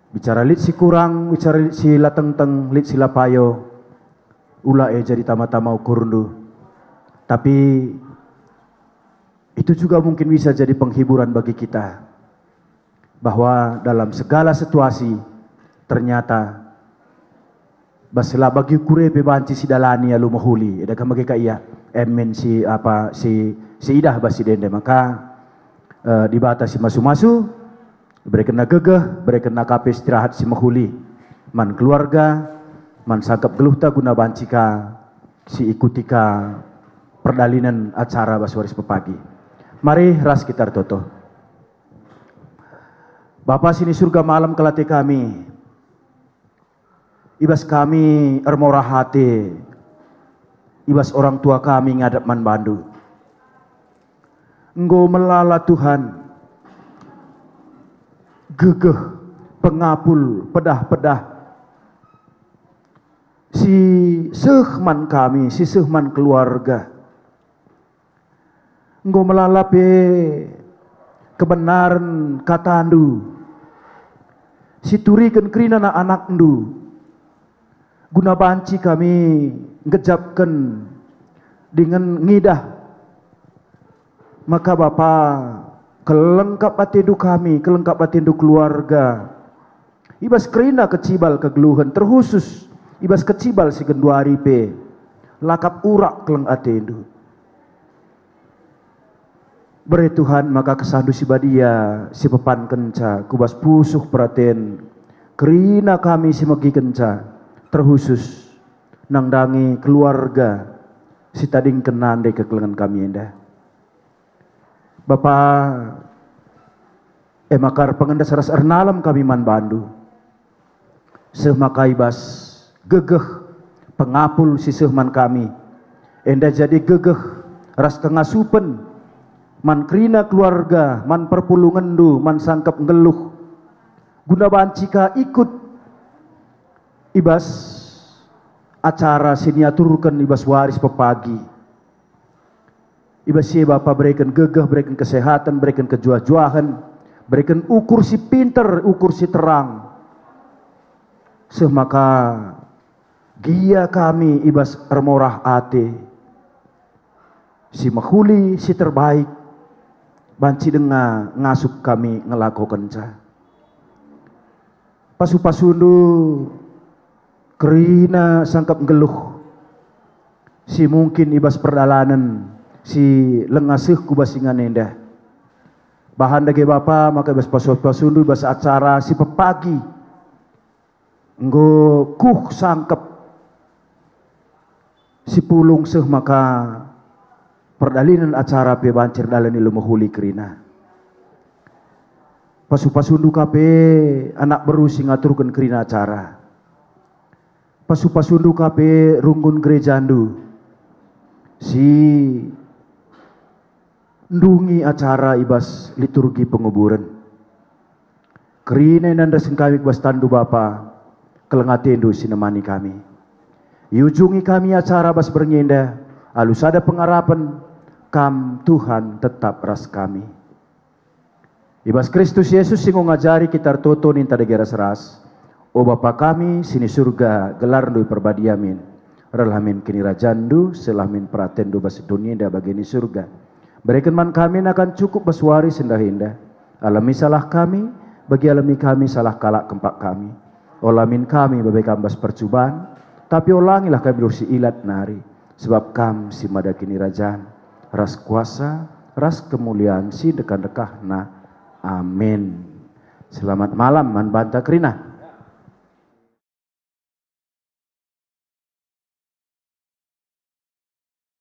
bicara lit si kurang, bicara lit si la tengteng, lit si la payo, ula e jadi tama-tama ukurndu. Tapi itu juga mungkin bisa jadi penghiburan bagi kita, bahwa dalam segala situasi ternyata bas la bagi ukure pe banci sidalani alu mehuli, eda ka mege ka ia, emin si apa, si, si idah bas si dende. Maka, eh, Dibata si masu-masu, berekenna gegeh, berekenna ka pe istirahat si mehuli man keluarga, man sangkep geluhta guna banci ka si ikuti ka perdalinen acara bas wari si pepagi. Mari ras kita ertoto. Bapa si ni Surga, malem kel ate kami, i bas kami ermorah ate, i bas orang tua kami ngadap man bandu. Enggo melala Tuhan, gegeh, pengapul, pedah-pedah, si seh man kami, si seh man keluarga. Enggo melala pe kebenaren katandu, si turiken kerina anak-anakndu, guna banci kami nggejapken dingen ngidah maka Bapa, keleng kap atendu kami, keleng kap atendu keluarga, i bas kerina kecibal kegeluhen, terkhusus i bas kecibal si genduari pe, la kap urak keleng atendu. Bere Tuhan maka kesahndu si badia si pepankenca ku bas pusuh peraten kerina kami si megikenca, terkhusus nandangi keluarga si tadingken nande kekelengen kami enda. Bapa, e maka erpengendes ras ernalem kami man bandu. Seh maka i bas gegeh pengapul si seh man kami, enda jadi gegeh ras kengasupen man kerina keluarga, man perpulungenndu, man sangkep nggeluh, guna banci ka ikut i bas acara si niaturken i bas wari si pepagi. I bas si e Bapa bereken gegeh, bereken kesehaten, bereken kejuah-juahen, bereken ukur si pinter, ukur si terang. Seh maka gia kami i bas ermorah ate, si mehuli, si terbaik, banci denga ngasup kami ngelakokenca. Pasu-pasundu kerina sangkep nggeluh si mungkin i bas perdalanen si langa seh ku bas ingan enda. Bahan dage Bapa maka i bas pasu-pasundu i bas acara si pepagi enggo kuh sangkep si pulung seh maka perdalinen acara pe banci erdalan i luma mehuli kerina. Pasu-pasundu ka pe anak beru si ngaturken kerina acara. Pasu-pasundu ka pe runggun gerejandu si ndungi acara i bas liturgi penguburen. Kerina enda ndarasken kami ku bas tanNdu Bapa, keleng atendu si nemani kami. Iujungi kami acara bas berngi enda alu sada pengarapen, Kam Tuhan tetap ras kami. I bas Kristus Yesus si enggo ngajari kita ertoto ninta dage ras-ras, O Bapa kami si ni Surga, gelarNdu iperbadia min. Rehlah min kinirajanNdu, sehlah min peratenNdu bas doni enda bage ni Surga. Bereken man kami nakan cukup bas wari sendah enda. Alemi salah kami, bagi alemi kami salah kalak kempak kami. Ola min kami babai Kam bas percuban, tapi olangilah kami geluh si ilat nari, sebab Kam si mada kinirajan, ras kuasa, ras kemulian si ndekah-ndekahna. Amin. Selamat malam man banta kerina.